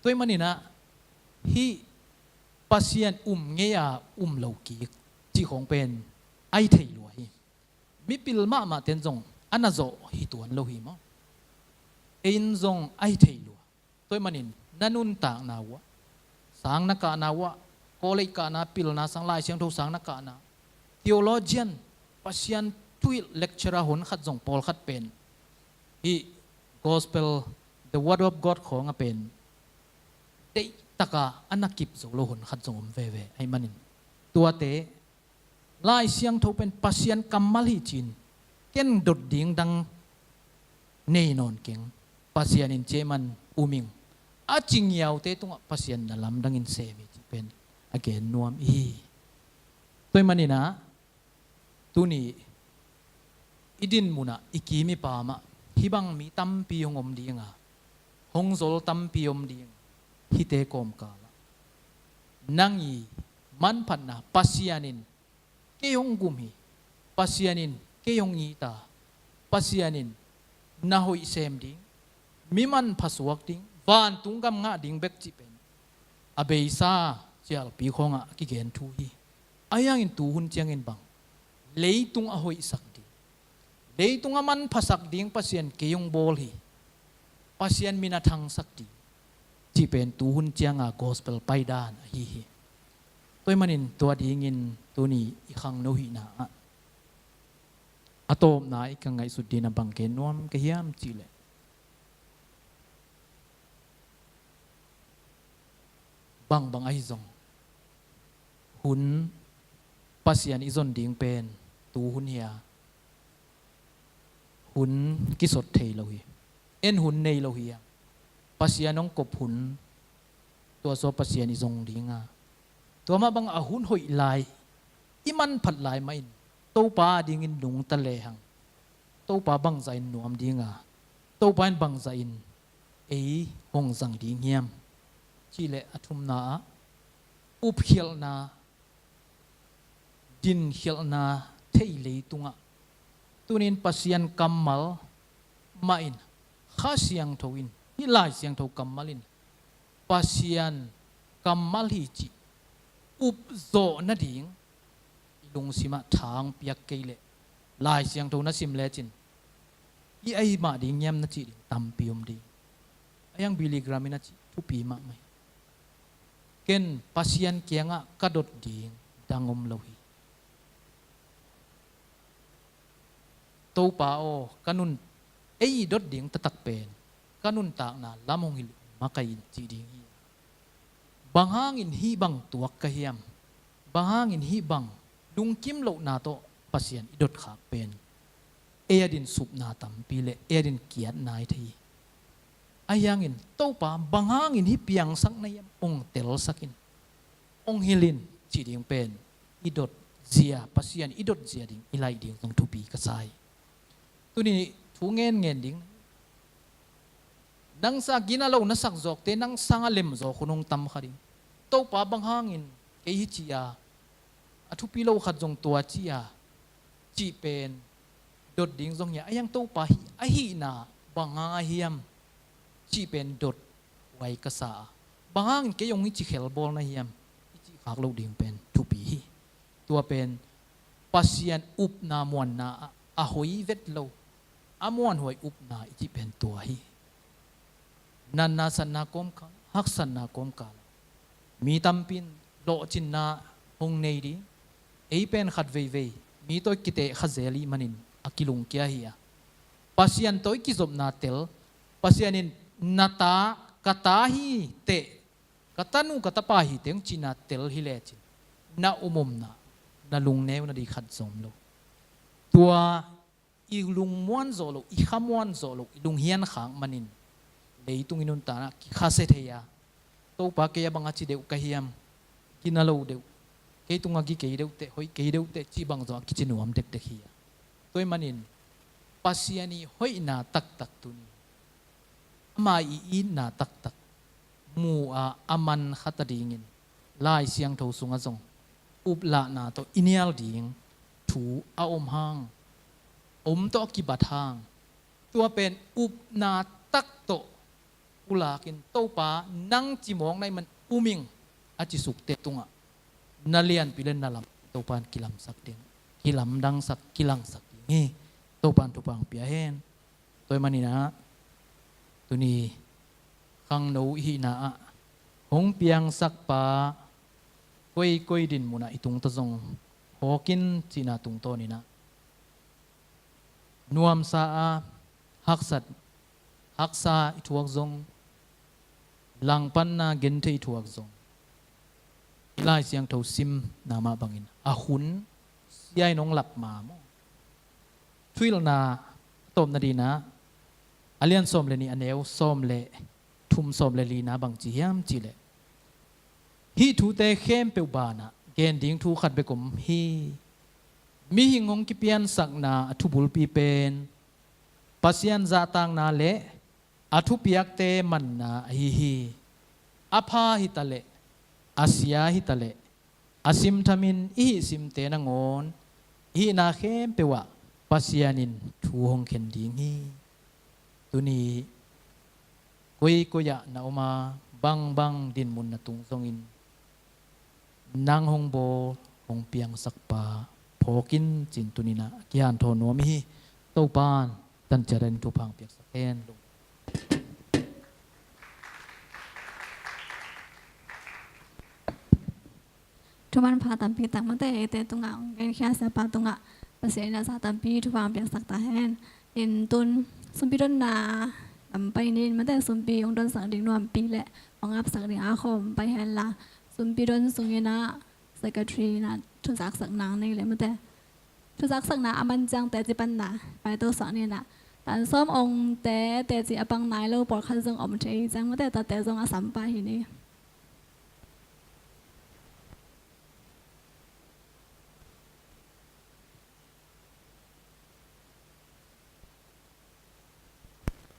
Tua ahih maninah hih Pasian um ngei a um lo kik cih khawng pen a hi thei lua hi. Mipil mahmah ten zong a na zawh hi tuan lo hi maw. Ei in zong ahi thei lua. Tua ahih manin na nuntakna uh ah, sang na kahna uh ah, college kahna, pilna sang, Lai Siangtho sang na kahna, theologian, Pasian thuhilh lecturer honkhat zong pawlkhat pen hih gospel, the word of God khawng a pen deihtaka a na kip zo lo honkhat zong om veve ahih manin, tuate Lai Siangtho pen Pasian kammal hi ci-in ken dot ding dang nei nawn keng. Pasian in cih man um ing, a ci ngiaute tungah Pasian na lamdangin sem hi cih pen a gen nuam i hi. Tua ahih manin ah, tuni i din munah, i kim i pamah hih bang mi tampi hong om ding a, hong zol tampi om ding. Hihte kawmkalah nang i manphatna, Pasian in kei hong gum hi, Pasian in kei hong it a, Pasian in na hoih sem ding, mi manpha suak ding, vantung gam ngah ding bek cih pen a beisa cialpi khawngah a kigen thu hi. Ahi hangin tuhun ciangin bang, leitung a hoihsak ding, leitung a manphasak ding Pasian kei hong bawl hi, Pasian min a thangsak ding cih pen tuhun cianga gospel paidan ahi hi. Tua ahih manin tua dingin tuni i khangno hihna ah a tawpna i ka ngaihsut dingin a bang gen nuam ka hiam cih leh, bangbang ahi zong, hun Pasian i zon ding pen tuhun hi a, hun kisot thei lo hi. En hun nei lo hi a, Pasian hong kop hun, tua sua Pasian i zong ding a, tua mah bang a hun hoih lai, i manphat lai mahin Topa adingin nungta lehang, Topa bangzah in nuam ding a, Topa in bangzah in ei hong zang ding hiam cih leh, a thumna ah, upkhialhna, dinkhialhna thei leitungah, tunin Pasian kammal mah in, Kha Siangtho in, hih Lai Siangtho kammal in Pasian kammal hi cih upzawh nading i lungsimah thang piak kei leh, Lai Siangtho na sim lecin, hih ahi mah ding hiam na cih ding tampi om ding. Ahi hang Billy Graham in a cih thupi mahmah hi. Ken Pasian kiangah ka dot ding dang om lo hi. Topa aw, ka nun, ei i dot ding taktak pen ka nuntakna lam hong hilh makaih in cih ding hi. Bang hangin hih bang tuak ka hiam? Bang hangin hih bang lungkim lohna tawh Pasian i dot khak pen ei adin supna tampi le ei adin kiatna hi thei hi. Ahi hangin Topa, bang hangin hih piangsak na hiam, hong telsak in, hong hilh in cih ding pen i dot zia, Pasian i dot zia ding i laih ding zong thupi ka sa hi. Tuni thu ngenngen ding, nang sang gina lo na sak zawkte nang sangah lemzawk hun hong tam kha ding. Topa, bang hangin kei hi ci a, a thupi lo khat zong tua ci a, cih pen dot ding zong hi a, ahi hang Topa hih, ahihna bang hang ahi hiam cih pen dot huai ka sa a, bang hangin kei hong i ci khelbawl na hiam i cih khak loh ding pen thupi hi. Tua pen Pasian upna muanna ah a hoi vet lo, a muanhuai upna i cih pen tua hi. Natna satna kawmkal, haksatna kawmkal, mi tampi in lawhcinna hong nei ding. Ei pen khat veivei mi tawh i kiteh kha zel i hih manin a kilungkia hi a, Pasian tawh i kizopna tel, Pasian in na ta, ka ta hi teh, ka tanu ka tapa hi teh hong cihna tel hi lecin, na um omna, na lungneu nading khat zong om lo. Tua i lungmuan zawh loh, i khamuan zawh loh, i lunghian khak manin leitung i nuntakna ah kikhasia thei a, Topa, kei a bang a ci deuh ka hiam, gina lo deuh, kei tungah gi kei deuh teh, hoih kei deuh teh cih bang zong a kici nuam dekdek hi a. Tua ahih manin Pasian i hoihna taktak tuni, ama i itna taktak mu a, a man khat a dingin Lai Siangtho sungah zong uplahna tawh i nial ding thu a om hang, om tawh a kibat hang, tua pen upna tak tawh pulakin, Topa, nang cimawk na hih man um ing, a cisukte tungah na lianpi le na lam Topa in kilamsak ding, kilamdangsak, kilangsak ding hi. Topa in thupha hong pia hen. Tua ahih manin ah Tuni khangno i hihna ah hong piangsak pa koikoi din munah i tungtawn zong phawk in cihna tungtawn inah nuamsa a haksat, haksa i thuak zong, langpanna genthei i thuak zong, i Lai Siangtho simna mah bangin a hun sia in hong lak ma maw? Thuhilhna a tawpna dinah a lian sawm le nih, a neu sawm le thum, sawm le lina bang ci hiam cihleh, hih thute khempeuh banah gen ding thu khat bek om hi. Mihing hong kipiansakna a thubulpi pen Pasian zahtakna le a thupiakte manna ahi hi. A pha hitaleh, a sia hitaleh, a simthamin i hih simte nangawn i hihna khempeuh ah Pasian in thu hong khen ding hi. Tuni koikoi ah na om a, bangbang dinmun na tung zongin, nang hong bawl, hong piangsak pa phawk in cin tuninah kihanthawn nuam i hi. Topan tanciat in thupha hong piaksak hen. Thuman pha tampi tak mate eite tungah hong genkhia siapa tungah Pasian in a za tampi thupha hong piaksak ta hen. In tun sumpi donna lam pai ni in mate, sumpi hong donsak ding nuampi le hong apsak ding a khawm pai hen la, sumpi don sungin ah secretary na thuzaksakna nei le mate, thuzaksakna a man ciang teci panna paito sak ni in ah, tan sawm ong te teci a pang nai lo pawlkhat zong om thei ciang mate, tate zong a sam pah hi ni.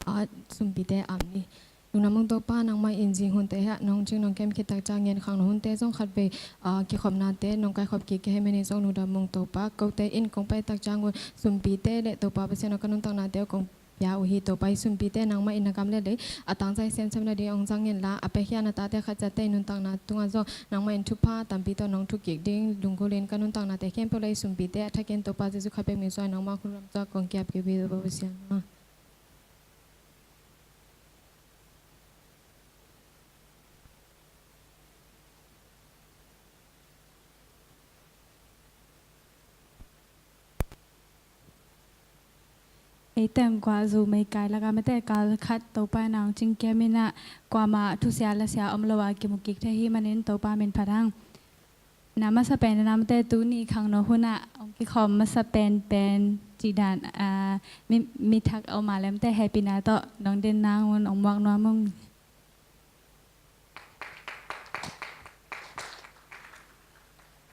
A, sumpite am ni. Lungdam ung Topa, nangmah in zing hunte hah nong cing nong kem khit tak ciangin khangno hunte zong khatvei, a, kikhopnate nong kaikhop kik kei hi manin zong lungdam ung Topa. Kote in kong pai tak ciangun sumpite le Topa Pasian aw, ka nuntaknate aw kong pia uh hi. Topa, i sumpite nangmah in na gam le lei a tangzai semsem nading hong zang inla, a piakhia na tate khat ciatte i nuntakna tungah zong nangmah in thupha tampi tawh nong thuk kik ding lunggulhin ka nuntaknate khempeuh le i sumpite a thakin Topa Jesuh khat pek min suang nangmah khut lam tawh kong kiap kik uh hi Topa Pasian aw. Ei teng kua zu meikai laka mate kal khat Topa in a hong cingkiam inah, kuamah thusia lasia om lo a kimu kik thei hi manin Topa min phat hang. Na masa pen na mate tuni khangno hunah hong kikhawm masa penpen cih dan, a, mi, mi thak a om a le mate hehpihna tawh nong den nang un hong muak nuam ung.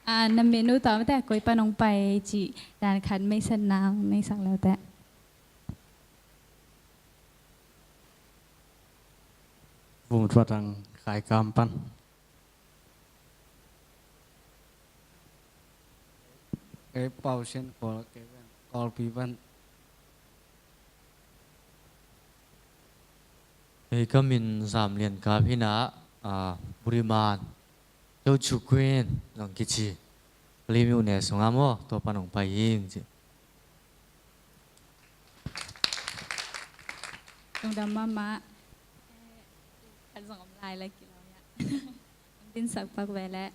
A, na minu tawh mate koi pan hong pai cih dan khat meisatna hong neisak le mate. Vum Thuat Hang Khaikam pan. Kei Pau Sian Khawl, kei Kawlpi pan. Kei ka min Zam Lian Kap hi na, a, Buriman, Teochew Queen zong kici. Lim uh ne sungah maw, tua pan hong pai ing ci. Lungdam mahmah. Khat zong om lai la kilo ya. Hong dinsak pak ve leh.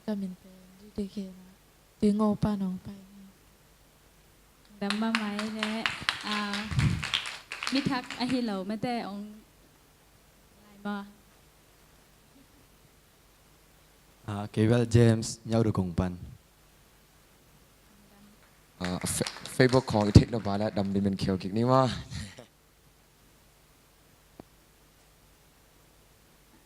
Ka min pen Didi Kena. Tui Ngo pan hong pai hi. Dam mahmah hi leh, ah, mi thak ahi lo mate hong lai maw? Ah, kei bel James Nyaudukung pan. Ah, Fe-, Facebook khawng i theih lo ba leh dam dimin kheu kik ni maw?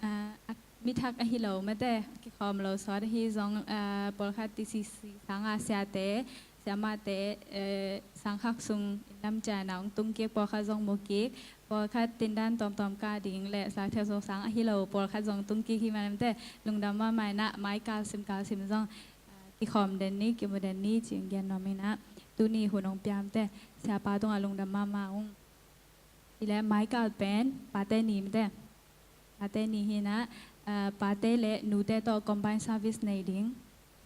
Ah, a, mi thak ahi lo mate, kikhawm lo sawt ahi zong, ah, pawlkhat T C C sanga siate, siamahte, eh, sangkhak sung inn lam ciana hong tung kik, pawlkhat zong mu kik, pawlkhat tindan tawmtawm kah ding le sa theu sawk sang ahi lo, pawlkhat zong tung kik hi man mate, lungdam mahmah inah, mai kalsim kalsim zong, ah, kikhawm den ni, kimu den ni, ci-in gen nuam inah, tuni hun hong pia mate, siapa tungah lungdam mahmah ung. Hi leh mai kal pen pate ni mate. Pate ni hi-in ah, eh, pate le nute tawh combined service nei ding.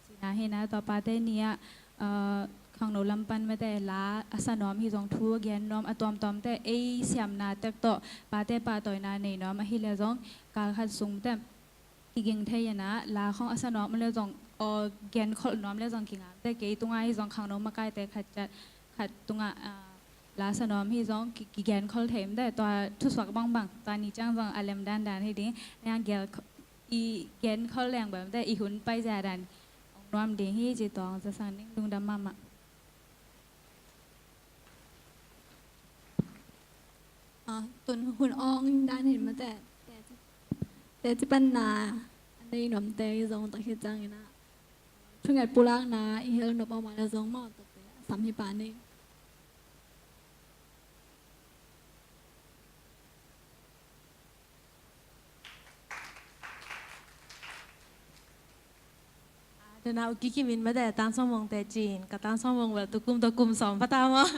Cihna hi-in ah tua pate ni ah, eh, khangno lam pan mate la a sa nuam hi zong thu a gen nuam a tuamtuamte ei siamna tek tawh pate pahtawina nei nuam ahih leh zong kal khat sung mate kiging thei in ah la khong a sa nuam leh zong aw genkholh nuam leh zong kingam te kei tungah hi zong khangno makaite khat ciat khat tungah, ah, la sa nuam hi zong ki, kigenkhol thei mate tua thusuak bangbang tua ni ciang zong a lem dandan hi ding. Nang gel i genkhol leng bang mate i hun paizia dan ong nuam ding hi ci tawng za sang ning lungdam mahmah. Ah, tun hun awng dan hin mate teci panna a nei nuamte i zong tak hi ciangin ah thunget pulakna i hel nop awmah le zong mawh takte a sam hi pah ning. Tuna u Kikim in mate tan sawmvong te cin ka tan sawmvong bel tukum tukum sawm pata maw?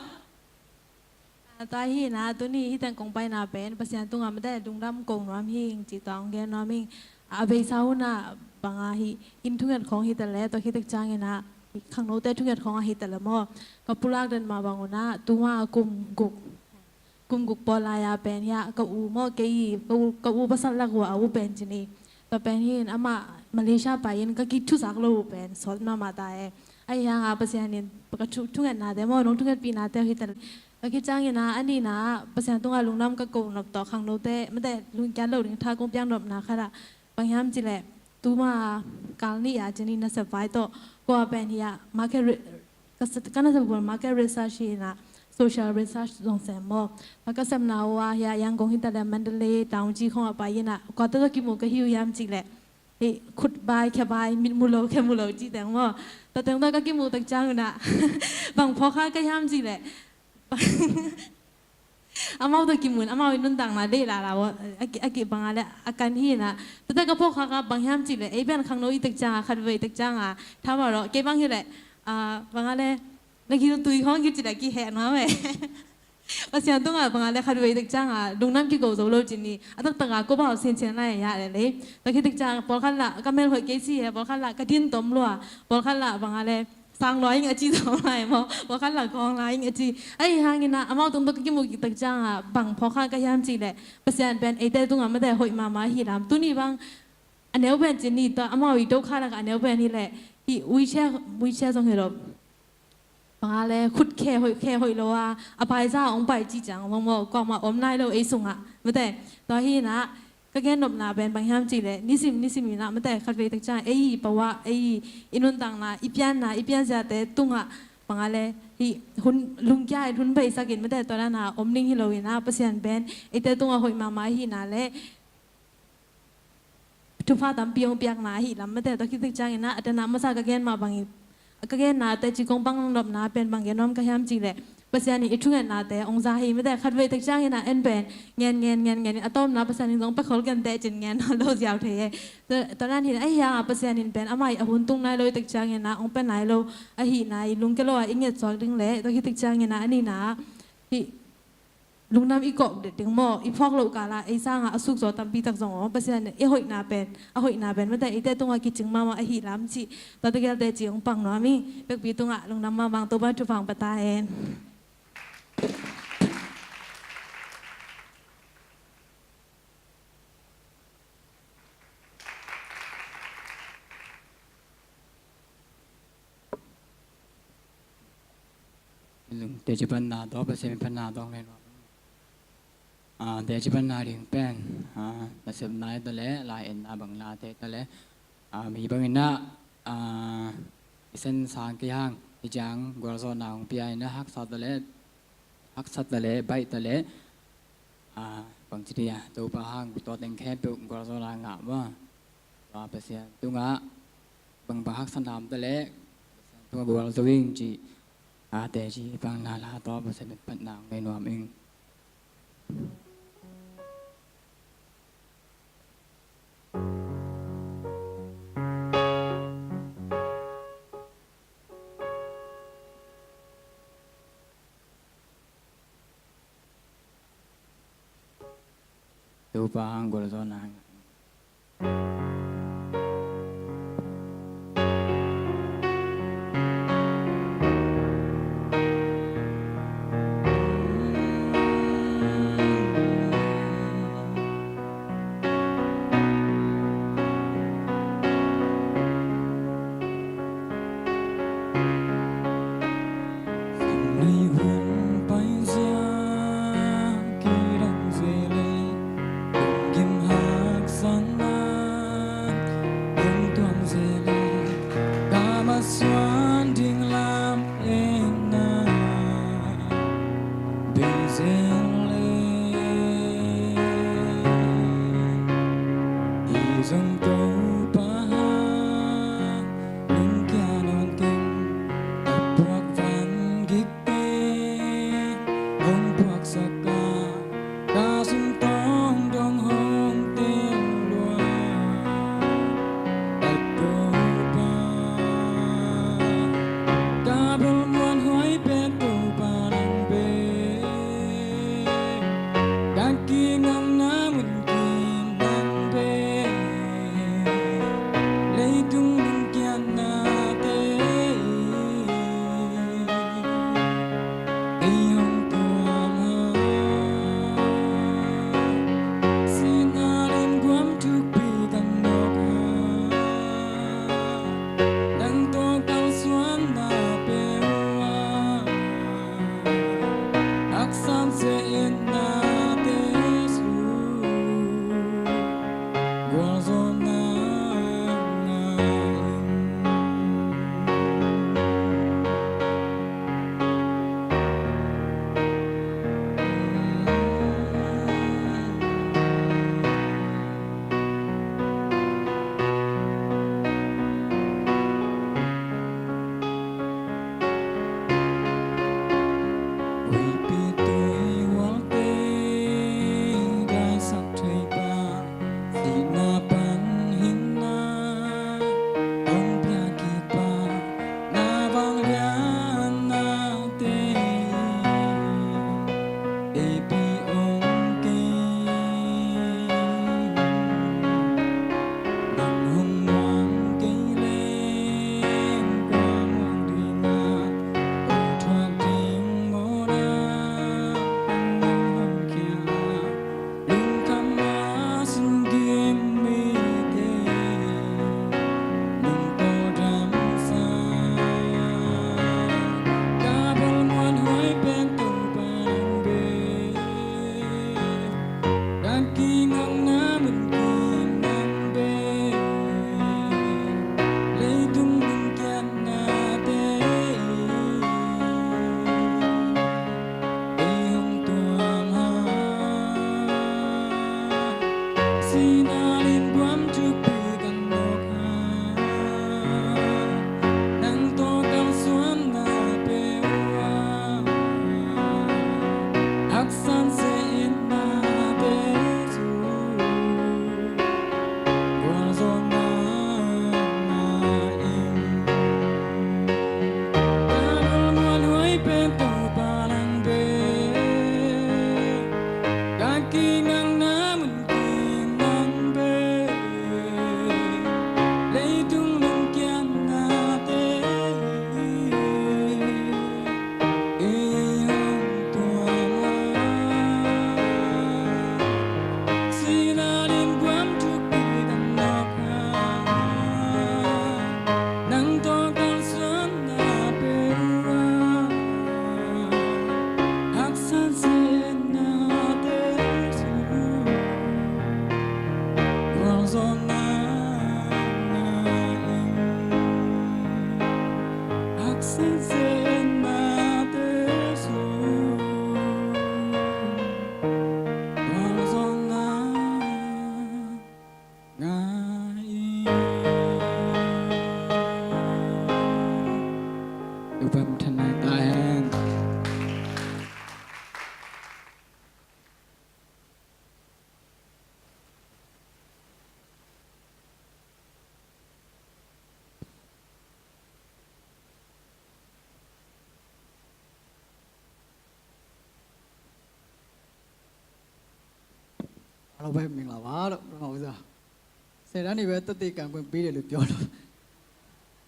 Tua hi-in ah tuni hih teng kong paina pen Pasian tungah mate lungdam ko nuam hing ci tawng gen nuam hing. A beisa hun ah banga hi inn thunget khawng hi ta le tua khit tek ciangin ah khangnote thunget khawng ahi ta le maw? Ka pulak den mah bang un ah tuma kum guk kum guk pawl lai-a pen hiah ka u maw kei ka u, ka u pasal lak uh a u pen ci ni. Tua pen hi-in amah Malaysia pai-in ka kithusak lo uh pen sawt mahmah ta e. Ahi hanga Pasian in ka thu, thungetnate maw nong thungetpihnate hi ta le. Tua khit ciangin ah a nihna ah Pasian tungah lungdam ka ko nop tawh khangnote mate lungkiat lo ding tha kong piak nopna khat ah bang hiam cih leh tuma kal nih a cin hi nasep vai tawh kua pen hi a market re-, ka sa-, ka nasep bual market research hi na social research zong sem maw. Ka ka sepna uh a hi a Yangon hi ta leh Mandalay town ci khong a pai hi na kua tawh kimu ka hi uh hiam cih leh hi khut bai khe bai mit mu lo khe mu lo ci teng maw. Tua teng tawh ka kimu tak ciang uh na bang phawk kha ka hiam cih leh amau tawh kimun amau i nuntakna deih lala a ki, a ki banga le a kan hi na. Tua tawh ka phawk kha ka bang hiam cih leh ei pen khangno i tek cianga khat vei tek cianga tha mah rawh kei bang hi leh, ah, banga le na gil tui khawng gil cih leh kiheh nuam e. Pasian tungah banga le khat vei tek cianga lungdam kigo zo lo cin ni a taktaka ko bau siancian lai a yah leh lei. Tua khit tek cianga pawlkhat lah ka mel hoih kei si he pawlkhat lah ka din tom lua pawlkhat lah banga le sang lua ing a ci zong lai maw, pawlkhat lah kawng lai ing a ci. Ahi hangin ah amau tungtawn ka kimu kik tak cianga bang phawk kha ka hiam cih leh Pasian pen eite tungah mate hoih mahmah ahi lam. Tuni bang a neu pen cin ni tua amau i do kha lak a neu pen hi leh hi wheelchair, wheelchair zong hi lo. Banga le khut khe hoih khe hoih lo a a paisa a ong pai ci ciang bang maw kuamah om nai lo ei sungah mate. Tua hi na ka gen nopna pen bang hiam cih leh nisim nisim in ah mate khat vei tak ciang ei i pawah ei i nuntakna i pianna i pianziate tungah banga le hi hun lungkia in hun beisak in mate tua dana om ning hi lo in ah Pasian pen eite tungah hoih mahmah ahi na le thupha tampi hong piakna ahi lam mate tua khit tak ciangin ah a tana masa ka gen mah bangin ka genna teci kong pang nopna pen bang gen nuam ka hiam cih leh Pasian in i thungetnate ong za hi mate khat vei tak ciangin ah en pen ngen ngen ngen ngen in a tawpna Pasian in zong pekhol kente cin ngen lo ziau thei e. Tua dan hin ahi hanga Pasian in pen amah i a hun tung nai lo i tak ciangin ah ong pe nai lo ahi na i lungke lo a i ngetsuak ding leh tua khit tak ciangin ah a nihna ah hi lungdam i kawk det ding maw i phawk loh kala ei sanga a sukzaw tampi tak zong aw Pasian i hoihna pen a hoihna pen mate eite tungah kicing mahmah ahi lam cih tua tegel teci hong pang nuam hi. Pekpi tungah lungdam mahmah Topa thupha hong pia ta hen. Teci panna tawh Pasian panna tawh nei nuam. Ah, teci panna ding pen ah, nasepna hi ta leh lai enna bang late hi ta leh ah, mi bangin ah, ah, i sen sang kei hang i ciang gualzawhna hong pia in ah haksa ta leh haksa ta leh baih ta leh ah, bangci dia Topa hang tua teng khempeuh gualzawhna ngah maw. Tua Pasian tungah bang bang haksa nam ta leh Pasian tungah gualzo ing ci. Ah, teci panna la tawh Pasian panna hong nei nuam ing. Topa hang gualzawhna. Nei hun paizia kidang ze le, lunggim haksatna hong tuam ze le, ka masuan ding lam enna bei ze le. Hi zong Topa hang lungkia nawn keng, a puak van gik hong puaksak a, ka sung tawng dong hong tel lua. A Topa, ka bel muanhuai pen Topa nang ve, ka kingakna mun kim nang ve, leitung lungkiatnate in ei hong tuam hang. Sihna lin guam thukpi ka nawk hang, nang tawh kalsuanna pe uh a, haksat ze-etnate sung gualzawhna ngah ing. Huihpi tuihualte daisak thei pa, sihna pan hinna hong piak kik pa, na vangliatnate in teipi ong kei. Nang hong muang kei leng kua muang ding a, hong thuak ding mawhna hong hon khia a, lungkham a sunggim mite nang tawh damsa. Ka bel muanhuai pen Topa nang ve, ka kingakna mun kim nang ve, leitung lungkiatnate in ei hong tuam hang. Sihna lin guam thukpi ka nawk hang, nang tawh kalsuanna pe uh a, haksat ze-etnate sung gualzawhna ngah ing. Ka bel muanhuai pen Topa nang ve, ka kingakna mun kim nang ve, leitung lungkiatnate in ei hong tuam hang. Sihna lin guam thukpi ka nawk hang, nang tawh kalsuanna pe uh a, haksat ze-etnate sung gualzawhna ngah ing. Haksat ze-etnate sung gualzawhna ngah ing. Topa'n thangvui ta hen. အားလုံးပဲမင်္ဂလာပါလို့ ပထမဦးဆုံးဆယ်တန်းနေပဲသက်သေခံခွင့်ပေးတယ်လို့ပြောလို့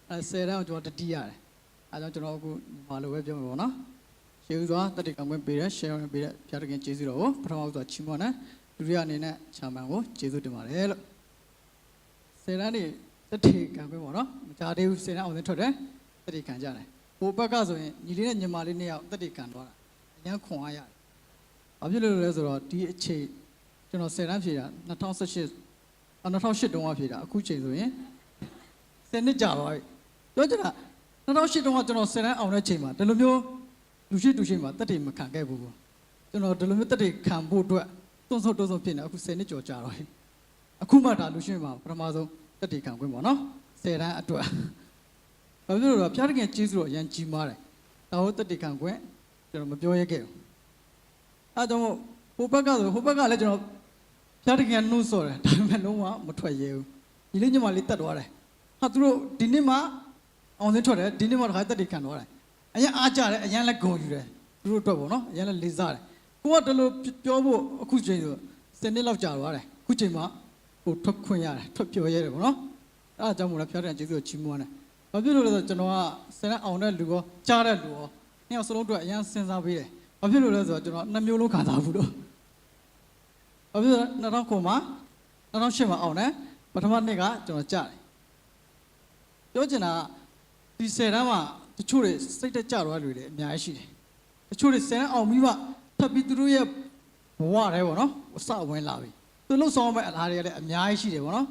အဲဆယ်တန်းကိုကျွန်တော်တတိရတယ်အဲကြောင့်ကျွန်တော်အခုမြန်မာလိုပဲပြောမှာပေါ့နော်ကျေးဇူးစွာသက်သေခံခွင့်ပေးတယ်ရှယ်ရင်းပေးတဲ့ဘုရားသခင်ကျေးဇူးတော်ကိုပထမဦးစွာချီးမွမ်းတယ်ဒုတိယအနေနဲ့ဆရာမန်ကိုကျေးဇူးတင်ပါတယ်လို့ဆယ်တန်းနေသက်သေခံခွင့်ပေါ့နော်မကြားသေးဘူးဆယ်တန်းအောင်သင်းထွက်တယ်သက်သေခံကြတယ်ဟိုဘက်ကဆိုရင်ညီလေးနဲ့ညီမလေးနှစ်ယောက်သက်သေခံသွားတာအရမ်းခွန်အားရတယ်ဘာဖြစ်လို့လဲဆိုတော့ဒီအချိန်ကျွန်တော်ဆယ်တန်းဖြေတာနှစ်ထောင်ဆယ့်ရှစ်အနှစ်ထောင်ရှစ်တုန်းကဖြေတာအခုချိန်ဆိုရင်ဆယ်နှစ်ကြာသွားပြီပြောချင်တာနှစ်ထောင်ရှစ်တုန်းကကျွန်တော်ဆယ်တန်းအောင်တဲ့ချိန်မှာဒီလိုမျိုးလူရှိတူရှိမှာတက်တည်မခံခဲ့ဘူးကျွန်တော်ဒီလိုမျိုးတက်တည်ခံဖို့အတွက်တွန့်ဆုတ်တွန့်ဆုတ်ဖြစ်နေအခုဆယ်နှစ်ကျော်ကြာသွားပြီအခုမှဒါလူရှိမှာပထမဆုံးတက်တည်ခံခွင့်ပေါ့နော်ဆယ်တန်းအတွက်ဘာဖြစ်လို့လဲဘုရားသခင်ကျေးဇူးတော်အရမ်းကြီးမားတယ်ဒါဟုတ်တက်တည်ခံခွင့်ကျွန်တော်မပြောရဲခဲ့ဘူးအဲဒါကြောင့်မို့ဟိုဘက်ကဆိုဟိုဘက်ကလည်းကျွန်တော်ဘုရားသခင်ကနှိုးဆော်တယ်ဒါပေမဲ့လုံးဝမထွက်ရဲဘူးညီလေးညီမလေးတက်သွားတယ်ဟာသူတို့ဒီနေ့မှအောင်သင်းထွက်တယ်ဒီနေ့မှတစ်ခါတက်တည်ခံသွားတယ်အရမ်းအားကြတယ်အရမ်းလည်းဂုဏ်ယူတယ်သူတို့အတွက်ပေါ့နော်အရမ်းလည်းလေးစားတယ်ကိုကတလို့ပြောဖို့အခုချိန်ဆိုဆယ်နှစ်လောက်ကြာသွားတယ်အခုချိန်မှဟိုထွက်ခွင့်ရတယ်ထွက်ပြောရဲတယ်ပေါ့နော်အဲဒါကြောင့်မို့လဲဘုရားသခင်ကျေးဇူးတော်ချီးမွမ်းတယ်ဘာဖြစ်လို့လဲဆိုတော့ကျွန်တော်ကဆယ်တန်းအောင်တဲ့လူရောကြားတဲ့လူရောနှစ်ယောက်စလုံးအတွက်အရမ်းစဉ်းစားပေးတယ်ဘာဖြစ်လို့လဲဆိုတော့ကျွန်တော်နှစ်မျိုးလုံးခံစားဘူးလို့ဘာဖြစ်လို့နှစ်ထောင်ခုနှစ်မှာနှစ်ထောင်ရှစ်မှာအောင်တယ်ပထမနှစ်ကကျွန်တော်ကြားတယ်ပြောချင်တာဒီဆယ်တန်းမှာတချို့တွေစိတ်တက်ကြတော့လူတွေအများကြီးရှိတယ်တချို့တွေဆယ်တန်းအောင်ပြီးမှထပ်ပြီးသူတို့ရဲ့ဘဝထဲပေါ့နော်အစဝင်လာပြီသူလို့ဆောင်မဲ့အလားတွေကလည်းအများကြီးရှိတယ်ပေါ့နော်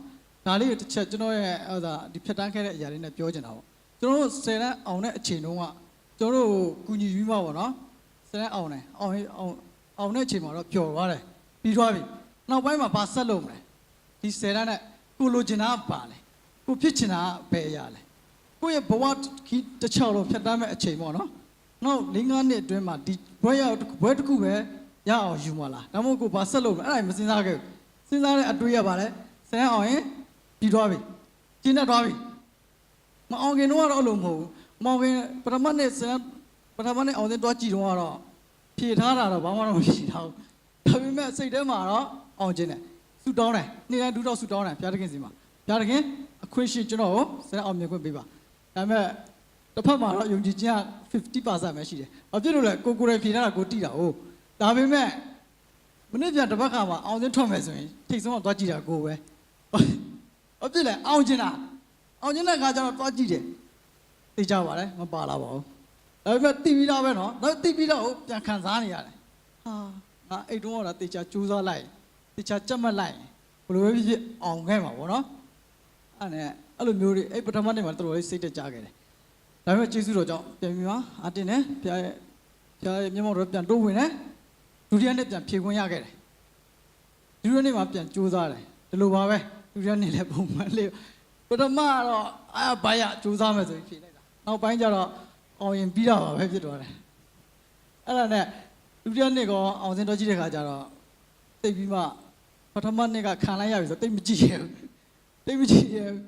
ဒါလေးတစ်ချက်ကျွန်တော်ရဲ့ဟိုဒါဒီဖြတ်တန်းခဲ့တဲ့အရာလေးနဲ့ပြောချင်တာပေါ့ကျွန်တော်တို့ဆယ်တန်းအောင်တဲ့အချိန်တုန်းကကျွန်တော်တို့ကူညီပြီးမှပေါ့နော်ဆယ်တန်းအောင်တယ်အောင်အောင်အောင်တဲ့အချိန်မှာတော့ပျော်သွားတယ်ပြီးသွားပြီနောက်ပိုင်းမှာဘာဆက်လုပ်မလဲဒီဆယ်တန်းနဲ့ကိုလိုချင်တာကဘာလဲကိုဖြစ်ချင်တာကဘယ်အရာလဲကိုယ့်ရဲ့ဘဝခီးတစ်လျှောက်လုံးဖြတ်သန်းမဲ့အချိန်ပေါ့နော်နောက်လေးငါးနှစ်အတွင်းမှာဒီဘွဲရဘွဲတစ်ခုပဲရအောင်ယူမှာလားဒါမှမဟုတ်ကိုဘာဆက်လုပ်မလဲအဲ့ဒါမစဉ်းစားခဲ့ဘူးစဉ်းစားတဲ့အတွေးရပါလဲဆယ်တန်းအောင်ရင်ပြီးသွားပြီကျင်းတတ်သွားပြီမအောင်ခင်တော့အဲ့လိုမဟုတ်ဘူးမအောင်ခင်ပထမနှစ်ဆယ်တန်းပထမနှစ်အောင်သင်းတွားကြည့်တော့ဖြေထားတာတော့ဘာမှတော့မရှိတော့ဘူးဒါပေမဲ့စိတ်ထဲမှာတော့အောင်ခြင်းတယ်ဆူတောင်းတယ်နေ့တိုင်းဒူးတော့ဆူတောင်းတယ်ဘုရားသခင်စီမှာဘုရားသခင်အခွင့်ရှိကျွန်တော်ကိုဆယ်တန်းအောင်မြင်ခွင့်ပေးပါဒါပေမဲ့တစ်ဖက်မှာတော့ယုံကြည်ခြင်းကfifty percentပဲရှိတယ်ဘာဖြစ်လို့လဲကိုကိုယ်တိုင်ဖြေထားတာကိုတိတာ哦ဒါပေမဲ့မနေ့ပြန်တစ်ပတ်ခါမှာအောင်သင်းထွက်မယ်ဆိုရင်ထိတ်ဆုံးတော့တွားကြည့်တာကိုပဲဘာဖြစ်လဲအောင်ခြင်းတာအောင်ခြင်းတဲ့ခါကျတော့တွားကြည့်တယ်သိကြပါတယ်မပါလာပါဘူးဒါပေမဲ့သိပြီးတော့ပဲနော်ဒါသိပြီးတော့ပြန်ခံစားနေရတယ်ဟာငါအဲ့တုန်းကတော့သေချာကြိုးစားလိုက်သေချာကြက်မှတ်လိုက်ဘယ်လိုပဲဖြစ်ဖြစ်အောင်ခဲ့မှာပေါ့နော်အဲ့နဲ့အဲ့လိုမျိုးတွေအဲ့ပထမနေ့မှာတော်တော်လေးစိတ်တကြခဲ့တယ်ဒါပေမဲ့ကျေးဇူးတော်ကြောင့်ပြန်ပြီးမှအတင်းနဲ့ဘုရားရဲ့ဘုရားရဲ့မျက်မှောက်တော်ပြန်တိုးဝင်တယ်ဒုတိယနေ့ပြန်ဖြေခွင့်ရခဲ့တယ်ဒုတိယနေ့မှာပြန်ကြိုးစားတယ်ဒီလိုပါပဲဒုတိယနေ့လည်းပုံမှန်လေးပထမကတော့အာဘာရကြိုးစားမယ်ဆိုပြီးဖြေလိုက်တာနောက်ပိုင်းကျတော့အောင်ရင်ပြီးတာပါပဲဖြစ်သွားတယ်အဲ့ဒါနဲ့ဒုတိယနေ့ကအောင်သင်းတော်ကြီးတဲ့ခါကျတော့သိပ်ပြီးမှပထမနေ့ကခံလိုက်ရပြီဆိုသိပ်မကြည့်ရဘူးသိပ်မကြည့်ရဘူး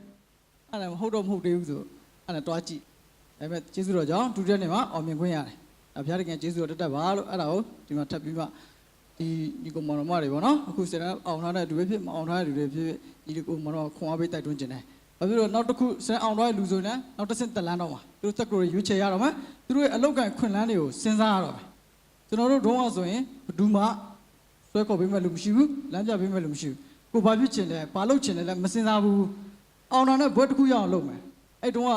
အဲ့ဒါမဟုတ်တော့မဟုတ်သေးဘူးဆိုအဲ့ဒါတွားကြည့်ဒါပေမဲ့ကျေးဇူးတော်ကြောင့်ဒုတိယနေ့မှာအောင်မြင်ခွင့်ရတယ်ဒါဘုရားသခင်ကျေးဇူးတော်တက်တတ်ပါလို့အဲ့ဒါကိုဒီမှာထပ်ပြီးမှဒီညီကောင်မောင်နှမတွေပေါ့နော်အခုဆယ်တန်းအောင်ထားတဲ့သူတွေဖြစ်မအောင်ထားတဲ့သူတွေဖြစ်ညီကောင်မောင်နှမခွန်အားပေးတိုက်တွန်းခြင်းတယ်ဘာဖြစ်လို့နောက်တစ်ခုဆယ်တန်းအောင်ထားတဲ့လူဆိုရင်လည်းနောက်တစ်ဆင့်တက်လမ်းတော့မှာသူတို့တက္ကသိုလ်ရွေးချယ်ရတော့မှာသူတို့ရဲ့အလုပ်အကိုင်ခွင့်လန်းတွေကိုစဉ်းစားရတော့မှာကျွန်တော်တို့တော့ဆိုရင်ဘယ်သူမှစွဲခေါ်ပေးမဲ့လူမရှိဘူးလမ်းပြပေးမဲ့လူမရှိဘူးကိုဘာဖြစ်ချင်လဲဘာလုပ်ချင်လဲလည်းမစဉ်းစားဘူးအောင်တာနဲ့ဘွဲတစ်ခုရအောင်လုပ်မယ်အဲ့တုန်းက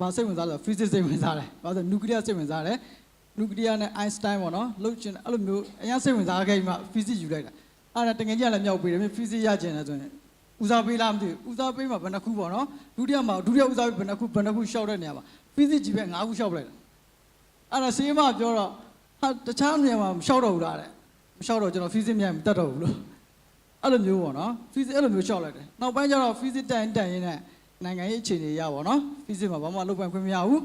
ဘာစိတ်ဝင်စားလဲ physics စိတ်ဝင်စားတယ်ဘာလို့ nuclear စိတ်ဝင်စားတယ် nuclear နဲ့ Einstein ပေါ့နော်လုပ်ချင်အဲ့လိုမျိုးအရင်စိတ်ဝင်စားခဲ့ပြီးမှ physics ယူလိုက်တာအဲ့ဒါတကယ်ကြီးကလည်းမြောက်ပေးတယ်မင်း physics ရချင်တယ်ဆိုရင်ဦးစားပေးလားမသိဘူးဦးစားပေးမှာဘယ်နှခုပေါ့နော်ဒုတိယမှာဒုတိယဦးစားပေးဘယ်နှခုဘယ်နှခုရှောက်တဲ့နေရာမှာ physics ကြီးပဲငါးခုရှောက်ပလိုက်တာအဲ့ဒါစေးမပြောတော့ဟာတခြားနေရာမှာမလျှောက်တော့ဘူးလားတဲ့မလျှောက်တော့ကျွန်တော် physics မရရင်မတက်တော့ဘူးလို့အဲ့လိုမျိုးပေါ့နော် physics အဲ့လိုမျိုးလျှောက်လိုက်တယ်နောက်ပိုင်းကျတော့ physics တက်ရင်တက်ရင်နဲ့နိုင်ငံရေးအခြေအနေရပေါ့နော် physics မှာဘာမှလုပ်ပိုင်ခွင့်မရဘူး